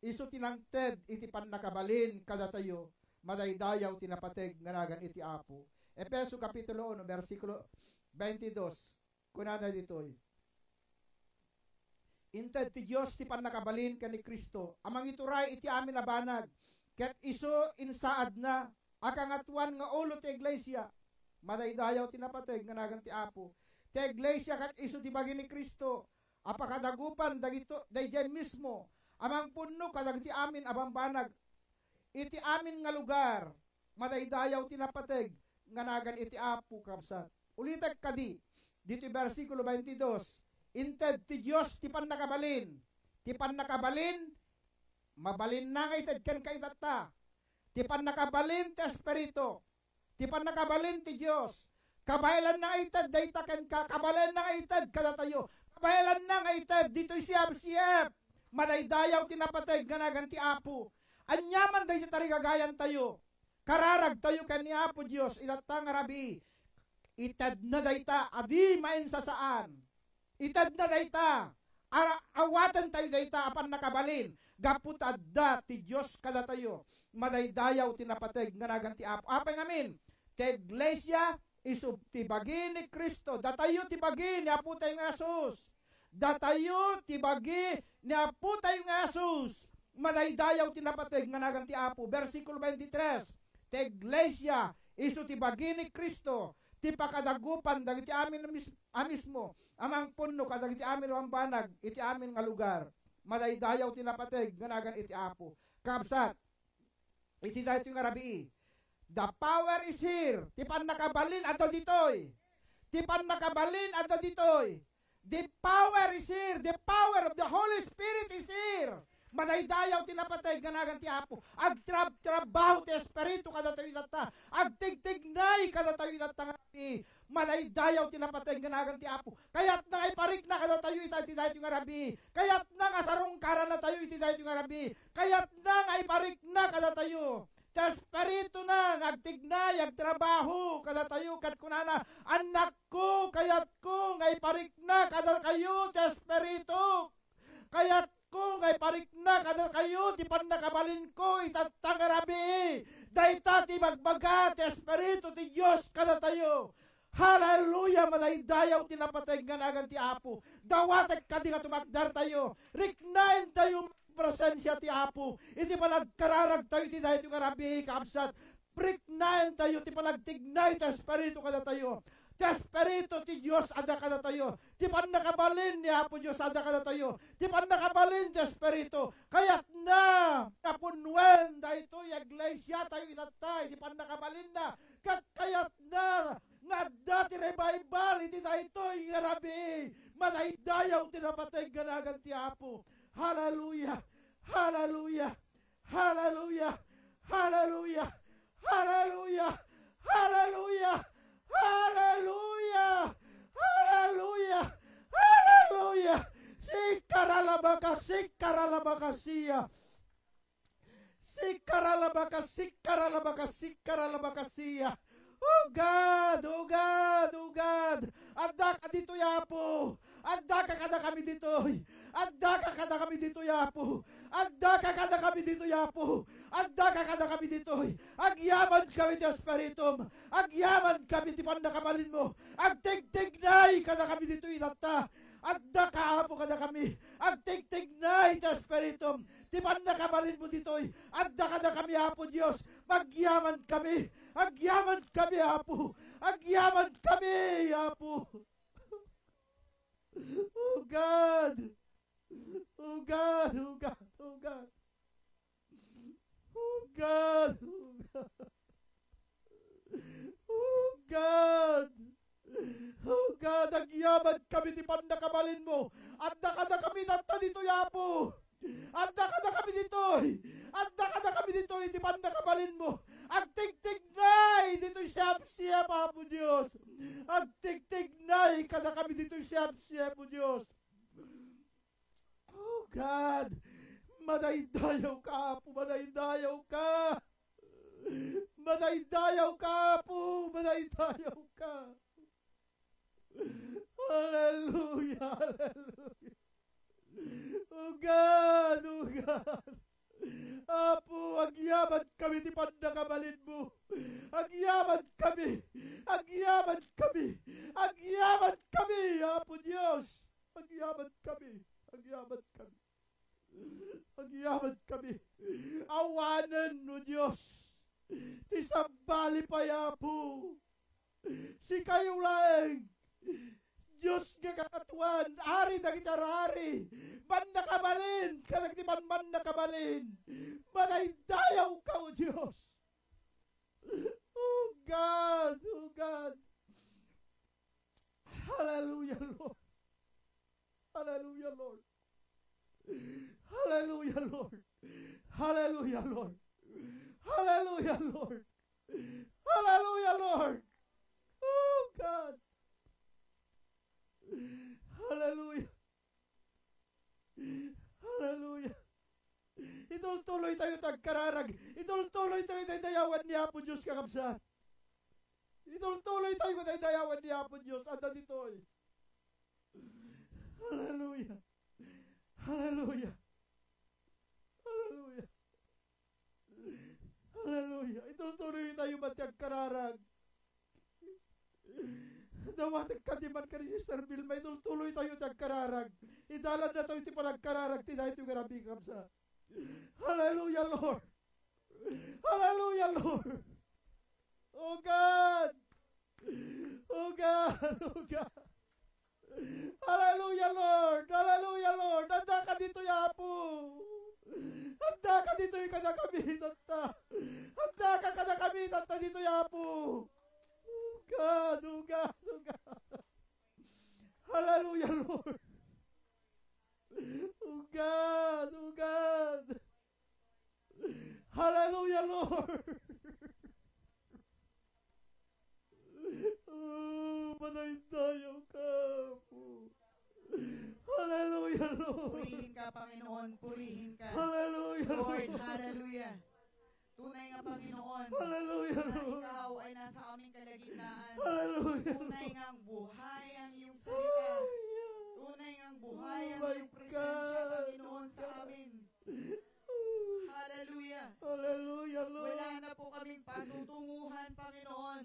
isu ti nangted iti pannakabalin kadatayo, madaydayaw ti napateg nga nagan iti Apo. Efeso Kapitulo uno, bersikulo twenty-two, kunana ditoy, "Inted ti Dios ti pannakabalin ken ni Cristo a mangituray iti amin a banag, ket isu insaadna a kangatoan nga ulo ti iglesia." Madaydayaw ti napateg nga nagan ti Apo. Ti iglesia ket isu ti bagi ni Cristo a pakadagupan dagito-, daydiay mismo a mangpunno kadagiti amin a bambanag iti amin nga lugar. Madaydayaw ti napateg nga nagan iti Apo, kabsat. Ulitek kadi, ditoy bersikulo twenty-two, "Inted ti Dios ti pannakabalin." Ti pannakabalin, mabalinna nga ited kenka itatta. Ti pannakabalin ti Espiritu. Ti pannakabalin ti Dios. Kabaelanna nga ited dayta kenka, kabaelanna nga ited kadatayo, kabaelanna nga ited ditoy C F C F. Madaydayaw ti napateg nga nagan ti Apo. Aniaman dayta tarigagayantayo, kararagtayo ken ni Apo Dios, itatta nga rabii, itedna dayta a di mainsasaan. Itedna dayta. Ara-, awatentayo dayta a pannakabalin gapu ta adda ti Dios kadatayo. Madaydayaw ti napateg nga nagan ti Apo. Apay ngamin, ti iglesia isu ti bagi ni Cristo. Datayo ti bagi ni Apotayo nga Jesus. Datayo ti bagi ni Apotayo nga Jesus. Madaydayaw ti napateg nga nagan ti Apo. Bersikulo twenty-three, ti iglesia isu ti bagi ni Cristo, ti pakadagupan dagiti amin a mis-, a mismo a mangpunno kadagiti amin a bambanag iti amin nga lugar. Madaydayaw ti napateg nga nagan iti Apo. Kabsat, iti daytoy nga rabii, the power is here. Ti pannakabalin adda ditoy. Ti pannakabalin adda ditoy. The power is here. The power of the Holy Spirit is here. Madaydayaw ti napateg nga nagan ti Apo. Agtrab-trabaho ti Espiritu kadatayo itatta. Agtigtignay kadatayo itatta nga rabii. Madaydayaw ti napateg nga nagan ti Apo. Kayatna nga iparikna kadatayo ita iti daytoy nga rabii. Kayatna nga sarungkarannatayo iti daytoy nga rabii. Kayatna nga iparikna kadatayo ti Espirituna nga agtignay, agtrabaho kadatayo. Ket kunana, "Annakko, kayatko nga iparikna kadakayo ti Espiritu." Kayatko nga iparikna kadakayo ti pannakabalinko itatta nga rabii. Dayta ti ibagbaga ti Espiritu ti Dios kadatayo. Hallelujah! Madaydayaw ti napateg nga nagan ti Apo. Dawatek kadi nga tumakdertayo. Riknaentayo presensia ti Apo iti panagkararagtayo iti daytoy nga rabii, kabsat. Riknaentayo ti panagtignay ti Espiritu kadatayo. Ti Espiritu ti Dios adda kadatayo. Ti pannakabalin ni Apo Dios adda kadatayo. Ti pannakabalin ti Espiritu. Kayatna nga punnoen daytoy a iglesiatayo itatta iti pannakabalinna. Ket kayatna nga adda ti revival iti daytoy nga rabii. Madaydayaw ti napateg nga nagan ti Apo. Hallelujah! Hallelujah! Hallelujah! Hallelujah! Hallelujah! Hallelujah! Hallelujah! Hallelujah! Hallelujah! Sikaralabaka, sikaralabakasia. Sikaralabaka, sikaralabaka, sikaralabakasia. Oh God, oh God, oh God. Addaka ditoy, Apo. Addaka kadakami ditoy. Addaka kadakami ditoy, Apo. Addaka kadakami ditoy, Apo. Addaka kadakami ditoy. Agyamankami ti Espiritum. Agyamankami ti pannakabalinmo. Agtigtignay kadakami ditoy, Tatta. Addaka, Apo, kadakami. Agtigtignay ti Espiritum. Ti pannakabalinmo ditoy. Adda kadakami, Apo Dios. Agyamankami. Agyamankami, Apo. Agyamankami, Apo. Oh God. Oh God, oh God, oh God. Oh God, oh God. Oh God. Oh God, agyamankami ti pannakabalinmo. Adda kadakami tatta ditoy, Apo. Adda kadakami ditoy. Adda kadakami ditoy ti pannakabalinmo. Agtigtignay ditoy siapsiap, Apo Dios. Agtigtignay kadakami ditoy siapsiap, Apo Dios. Oh God, madaydayawka, Apo, madaydayawka. Madaydayawka, Apo, madaydayawka. Hallelujah, hallelujah. Oh God, oh God. Apo, agyamankami ti pannakabalinmo. Agyamankami. Agyamankami. Agyamankami, Apo Dios. Agyamankami. Agyamankami. Agyamankami. Awanen, O Dios, ti sabali pay, Apo. Sikayo laeng, Dios nga Kangatoan, Ari dagiti arari, mannakabalin kadagiti manmannakabalin. Madaydayawka, O Dios. Oh God, oh God. Hallelujah, Lord. Hallelujah, Lord. Hallelujah, Lord. Hallelujah, Lord. Hallelujah, Lord. Hallelujah, Lord. Oh God. Hallelujah. Hallelujah. Itultuloy tayo ti agkararag. Itultuloy tayo ti dayawan ni Apo Dios, kakabsat. Itultuloy tayo ti dayawan ni Apo Dios. Adda ditoy. Hallelujah. Hallelujah. Hallelujah. Hallelujah. Itultuloy tayo man ti agkararag. Dawatek kadi man kadi Sister Vilma, itultuloy tayo ti agkararag. Idalan na tayo ti panagkararag ti daytoy nga rabii, kabsa. Hallelujah, Lord. Hallelujah, Lord. Oh God. Oh God. Oh God. Hallelujah, Lord! Hallelujah, Lord! Adda ka ditoy, Apo! Adda ka ditoy kadakami, tatta! Adda ka kadakami, tatta, ditoy, Apo! Oh God, oh God, oh God! Hallelujah, Lord! Oh God, oh God! Hallelujah, Lord! Oh, manaydayaw ka, Apo. Hallelujah, Lord. Purihin ka, Panginoon. Purihin ka. Hallelujah, Lord, Lord. Hallelujah. Tunay nga, Panginoon, Hallelujah, na Lord. Ikaw ay nasa aming kalagitnaan. Hallelujah, Tunay Lord. Ngang buhay ang iyong salita. Hallelujah. Tunay ngang buhay Oh ang my iyong presensya, God. Panginoon, sa amin. Hallelujah. Hallelujah, Lord. Wala na po kaming patutunguhan, Panginoon.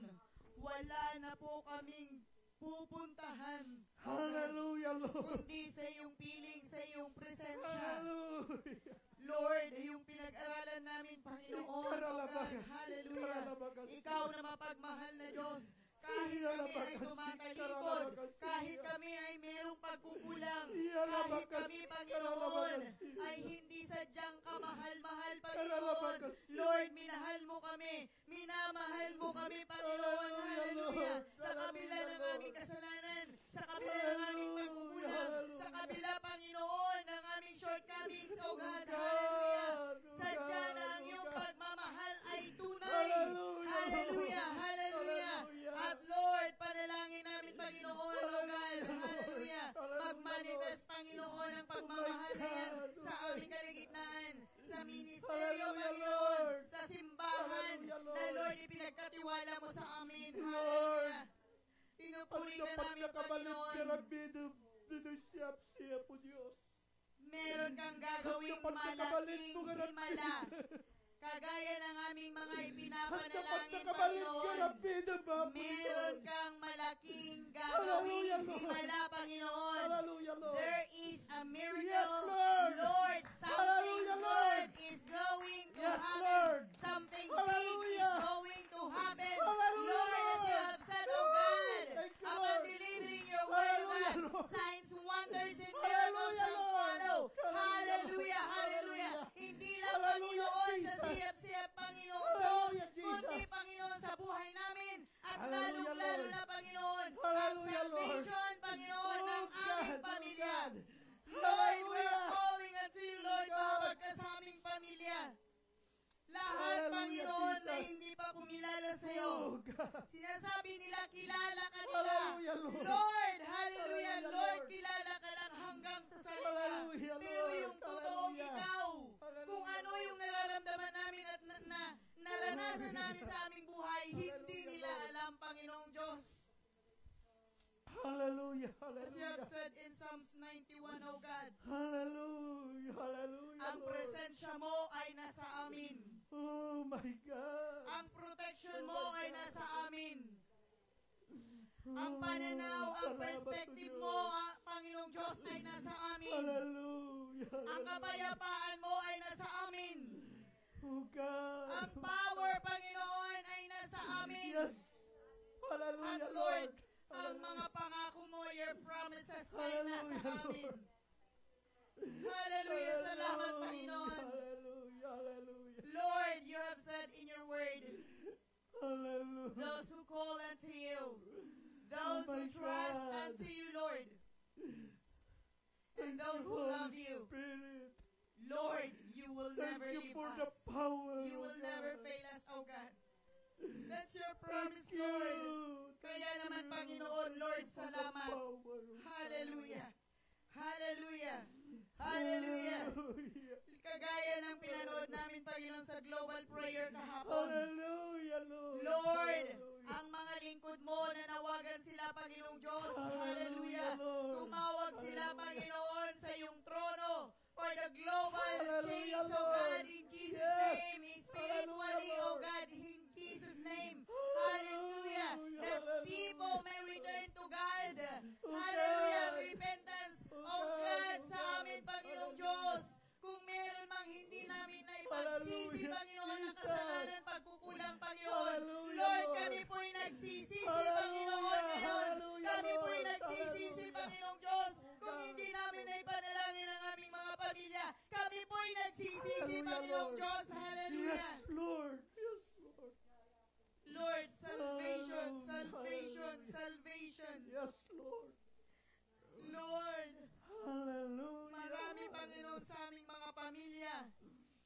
Wala na po kaming pupuntahan, Lord. Hallelujah, Lord. Kundi sa iyong piling, sa iyong presensya. Hallelujah. Lord, yung pinag-aralan namin, Panginoon, Ikaralabas. Oh God, hallelujah. Ikaralabas. Ikaw na mapagmahal na Diyos, kahit kami ay tumatalikod, kahit kami ay merong pagkukulang, kahit kami, Panginoon, ay hindi sadyang kamahal-mahal, Panginoon. Lord, minahal mo kami, minamahal mo kami, Panginoon. Hallelujah. Sa pagkatiwala mo sa amin. Lord, hallelujah. Pinupuri ka namin, Panginoon. Ditoy siyap-siyap, O Dios. Meron kang gagawing malaking himala. Kagaya ng aming mga ipinapanalangin, Panginoon, meron kang malaking gagawing himala, Panginoon. There is a miracle, Lord. Something good is going to happen. Something big is going to happen. Lord, as you have said, oh God, upon delivering your word, oh God, signs, wonders, and miracles shall follow. Hallelujah, hallelujah. Hindi lang, Panginoon, sa C F C F, Panginoon Diyos, kundi, Panginoon, sa buhay namin. At lalong-lalo na, Panginoon, ang salvation, Panginoon, ng aming pamilya. Lord, we are calling unto you, Lord, mahabag ka sa aming pamilya. Lahat, Panginoon, na hindi pa kumilala sa'yo. Sinasabi nila, kilala ka nila. Lord, hallelujah, Lord, kilala ka lang hanggang sa salita. Pero yung totoong ikaw, kung ano yung nararamdaman namin at na, na, naranasan namin sa aming buhay, hindi nila alam, Panginoong Diyos. Hallelujah, hallelujah. As you have said in Psalms ninety-one, O God, hallelujah, hallelujah, ang presensya mo ay nasa amin. Oh my God. Ang protection mo ay nasa amin. Ang pananaw, ang perspective mo, ah, Panginoong Diyos, ay nasa amin. Hallelujah. Ang kapayapaan mo ay nasa amin. Oh God. Ang power, Panginoon, ay nasa amin. Yes. Hallelujah, Lord. At Lord, ang mga pangako mo, your promises ay nasa amin. Hallelujah, Lord. Hallelujah. Salamat, Panginoon. Hallelujah, hallelujah. Lord, you have said in your word, Hallelujah. Those who call unto you, those who trust unto you, Lord, and those who love you, Lord, you will never leave us. You will never fail us, O God. That's your promise, Lord. Kaya naman, Panginoon, Lord, salamat. Hallelujah. Hallelujah. Hallelujah. Hallelujah. Kagaya ng pinanood namin, Panginoon, sa global prayer kahapon. Hallelujah, Lord. Lord, hallelujah. Ang mga lingkod mo, nanawagan sila, Panginoong Diyos. Hallelujah, hallelujah. Lord. Tumawag sila, hallelujah, Panginoon, sa iyong trono for the global change, oh God, in Jesus' name, spiritually, oh God, in Jesus' name. Hallelujah. That people may return to God. Hallelujah. Repentance, oh God, sa amin, Panginoong Diyos. Kung meron mang hindi namin naipagsisi, Panginoon, ang kasalanan, pagkukulang, Panginoon, Lord, kami po'y nagsisisi, Panginoon, ngayon. Kami po'y nagsisisi, Panginoong Diyos, kung hindi namin naipanalangin ang aming mga pamilya. Kami po'y nagsisisi, Panginoong Diyos. Hallelujah. Yes, Lord. Yes, Lord. Lord, salvation, salvation, salvation. Yes, Lord. Lord, hallelujah, marami, Panginoon, sa aming mga pamilya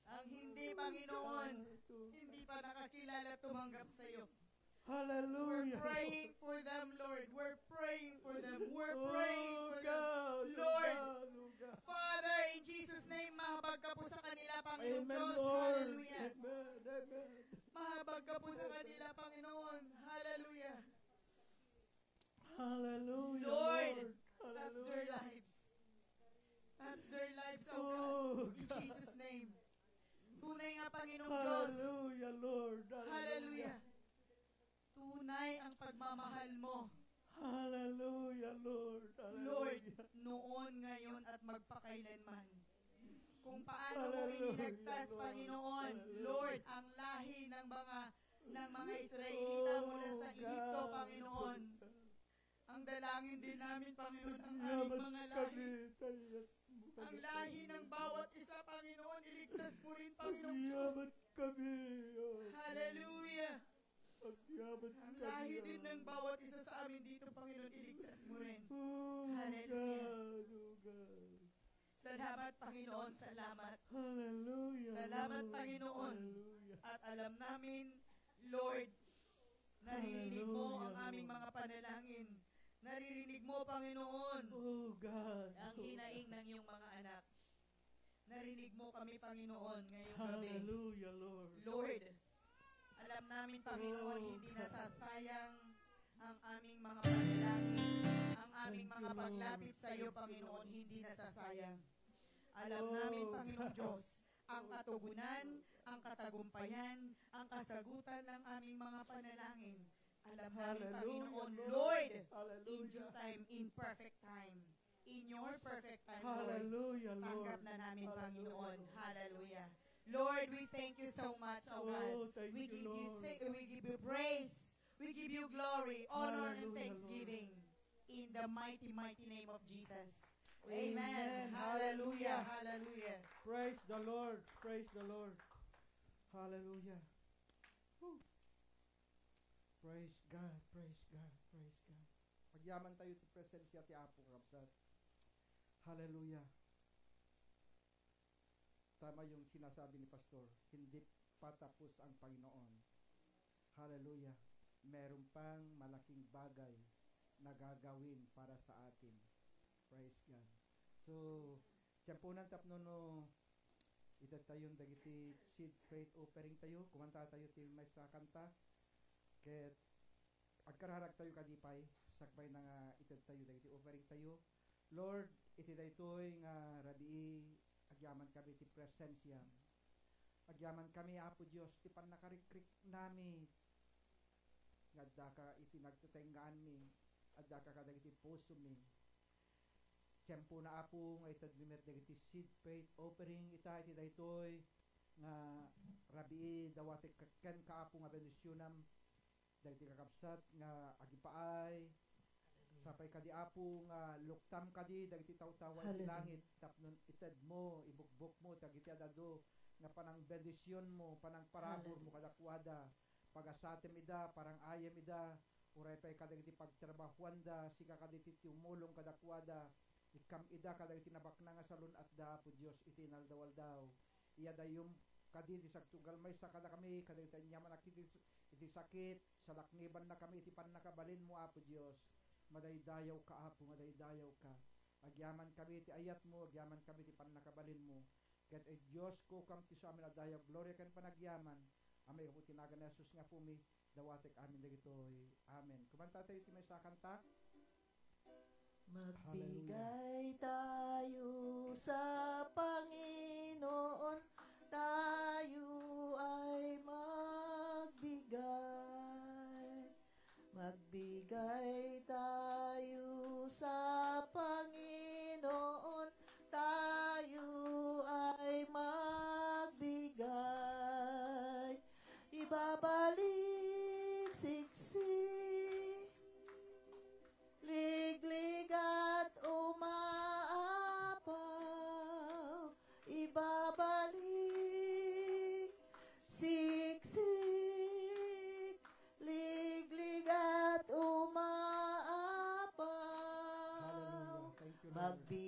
ang hindi, Panginoon, hindi pa nakakilala at tumanggap sa iyo. Hallelujah. We're praying for them, Lord. We're praying for them. We're praying for them. Lord, Father, in Jesus' name, mahabag ka po sa kanila, Panginoon Diyos. Hallelujah. Amen, Lord. Amen, amen. Mahabag ka po sa kanila, Panginoon. Hallelujah. Hallelujah, Lord. Lord, touch their lives. Touch their lives, oh God, in Jesus' name. Tunay nga, Panginoong Diyos. Hallelujah, Lord. Hallelujah. Hallelujah. Tunay ang pagmamahal mo. Hallelujah, Lord. Hallelujah. Lord, noon, ngayon, at magpakailanman. Kung paano mo iniligtas, Panginoon, Lord, ang lahi ng mga, ng mga Israelita mula sa Egipto, Panginoon. Ang dalangin din namin, Panginoon, ang aming mga lahi. Ang lahi ng bawat isa, Panginoon, iligtas mo rin, Panginoong Diyos. Hallelujah. Ang lahi din ng bawat isa sa amin dito, Panginoon, iligtas mo rin. Hallelujah. Salamat, Panginoon, salamat. Hallelujah, Lord. Salamat, Panginoon. Hallelujah. At alam namin, Lord, naririnig mo ang aming mga panalangin. Naririnig mo, Panginoon, ang hinaing ng iyong mga anak. Narinig mo kami, Panginoon, ngayong gabi. Hallelujah, Lord. Lord, Alam namin, Panginoon, hindi nasasayang ang aming mga panalangin, ang aming mga paglapit sa iyo, Panginoon, hindi nasasayang. Alam namin, Panginoong Diyos, ang katugunan, ang katagumpayan, ang kasagutan ng aming mga panalangin. Alam namin, Panginoon, Lord, in due time, in perfect time, in your perfect time, Lord. Hallelujah, Lord. Tanggap na namin, Panginoon. Hallelujah. Lord, we thank you so much, oh God. Oh, thank you, Lord. We give you sa-, we give you praise. We give you glory, honor, and thanksgiving in the mighty, mighty name of Jesus. Amen. Amen. Hallelujah. Hallelujah. Praise the Lord. Praise the Lord. Hallelujah. Whew. Praise God. Praise God. Praise God. Agyaman tayo ti presensya ti Apo, kabsat. Hallelujah. Tama yung sinasabi ni Pastor, hindi pa tapos ang Panginoon. Hallelujah. Meron pang malaking bagay na gagawin para sa atin. Praise God. So, tiyempunan tapno no, ita tayon dagiti seed faith offering tayo, kumanta tayo ti maysa a kanta. Ket agkararag tayo kadi pay, sakbay na nga ited tayo dagiti offering tayo. Lord, iti daytoy nga rabii, agyaman kami ti presensiam. Agyaman kami, Apo Dios, ti pannakarikriknami nga addaka iti nagtetenggaanmi, addaka kadagiti pusomi. Tiempo na, Apo, nga itedmi met dagiti seed faith offering ita iti daytoy nga rabii, dawatek kenka, Apo, nga bendisionam dagiti kakabsat nga agipaay. Sapay kadi, Apo, nga luktam kadi dagiti tawtawaw iti langit tapno itedmo, ibukbokmo dagiti ad-adu nga panangbendisionmo, panangparaburmo kadakuada. Pagasatem ida, parang-ayem ida, uray pay kadagiti pagtrabahuanda, sika kadi ti tumulong kadakuada. Ikkam ida kadagiti nabaknang a salun-atda, Apo Dios, iti inaldaw-aldaw. Iyadayom kadi ti sagtugal maysa kadakami, kadagiti aniaman a ket iti sakit, salaknibannakami iti pannakabalinmo, Apo Dios. Madaydayawka, Apo, madaydayawka. Agyamankami iti ayatmo, agyamankami iti pannakabalinmo. Ket, ay Dios, kukam ti isu amin a dayag, gloria ken panagyaman, a maigapu ti nagan ni Jesus nga Apomi, dawatek amin dagitoy. Amen. Kumanta tayo ti maysa a kanta. Magbigay tayo sa Panginoon, tayo ay magbigay. Magbigay tayo sa Panginoon, tayo ay magbigay. Ibabalik siksi, liglig at umaapaw. Ibabalik siksik, liglig at umaapaw. Hallelujah. Thank you, Lord. Magbi-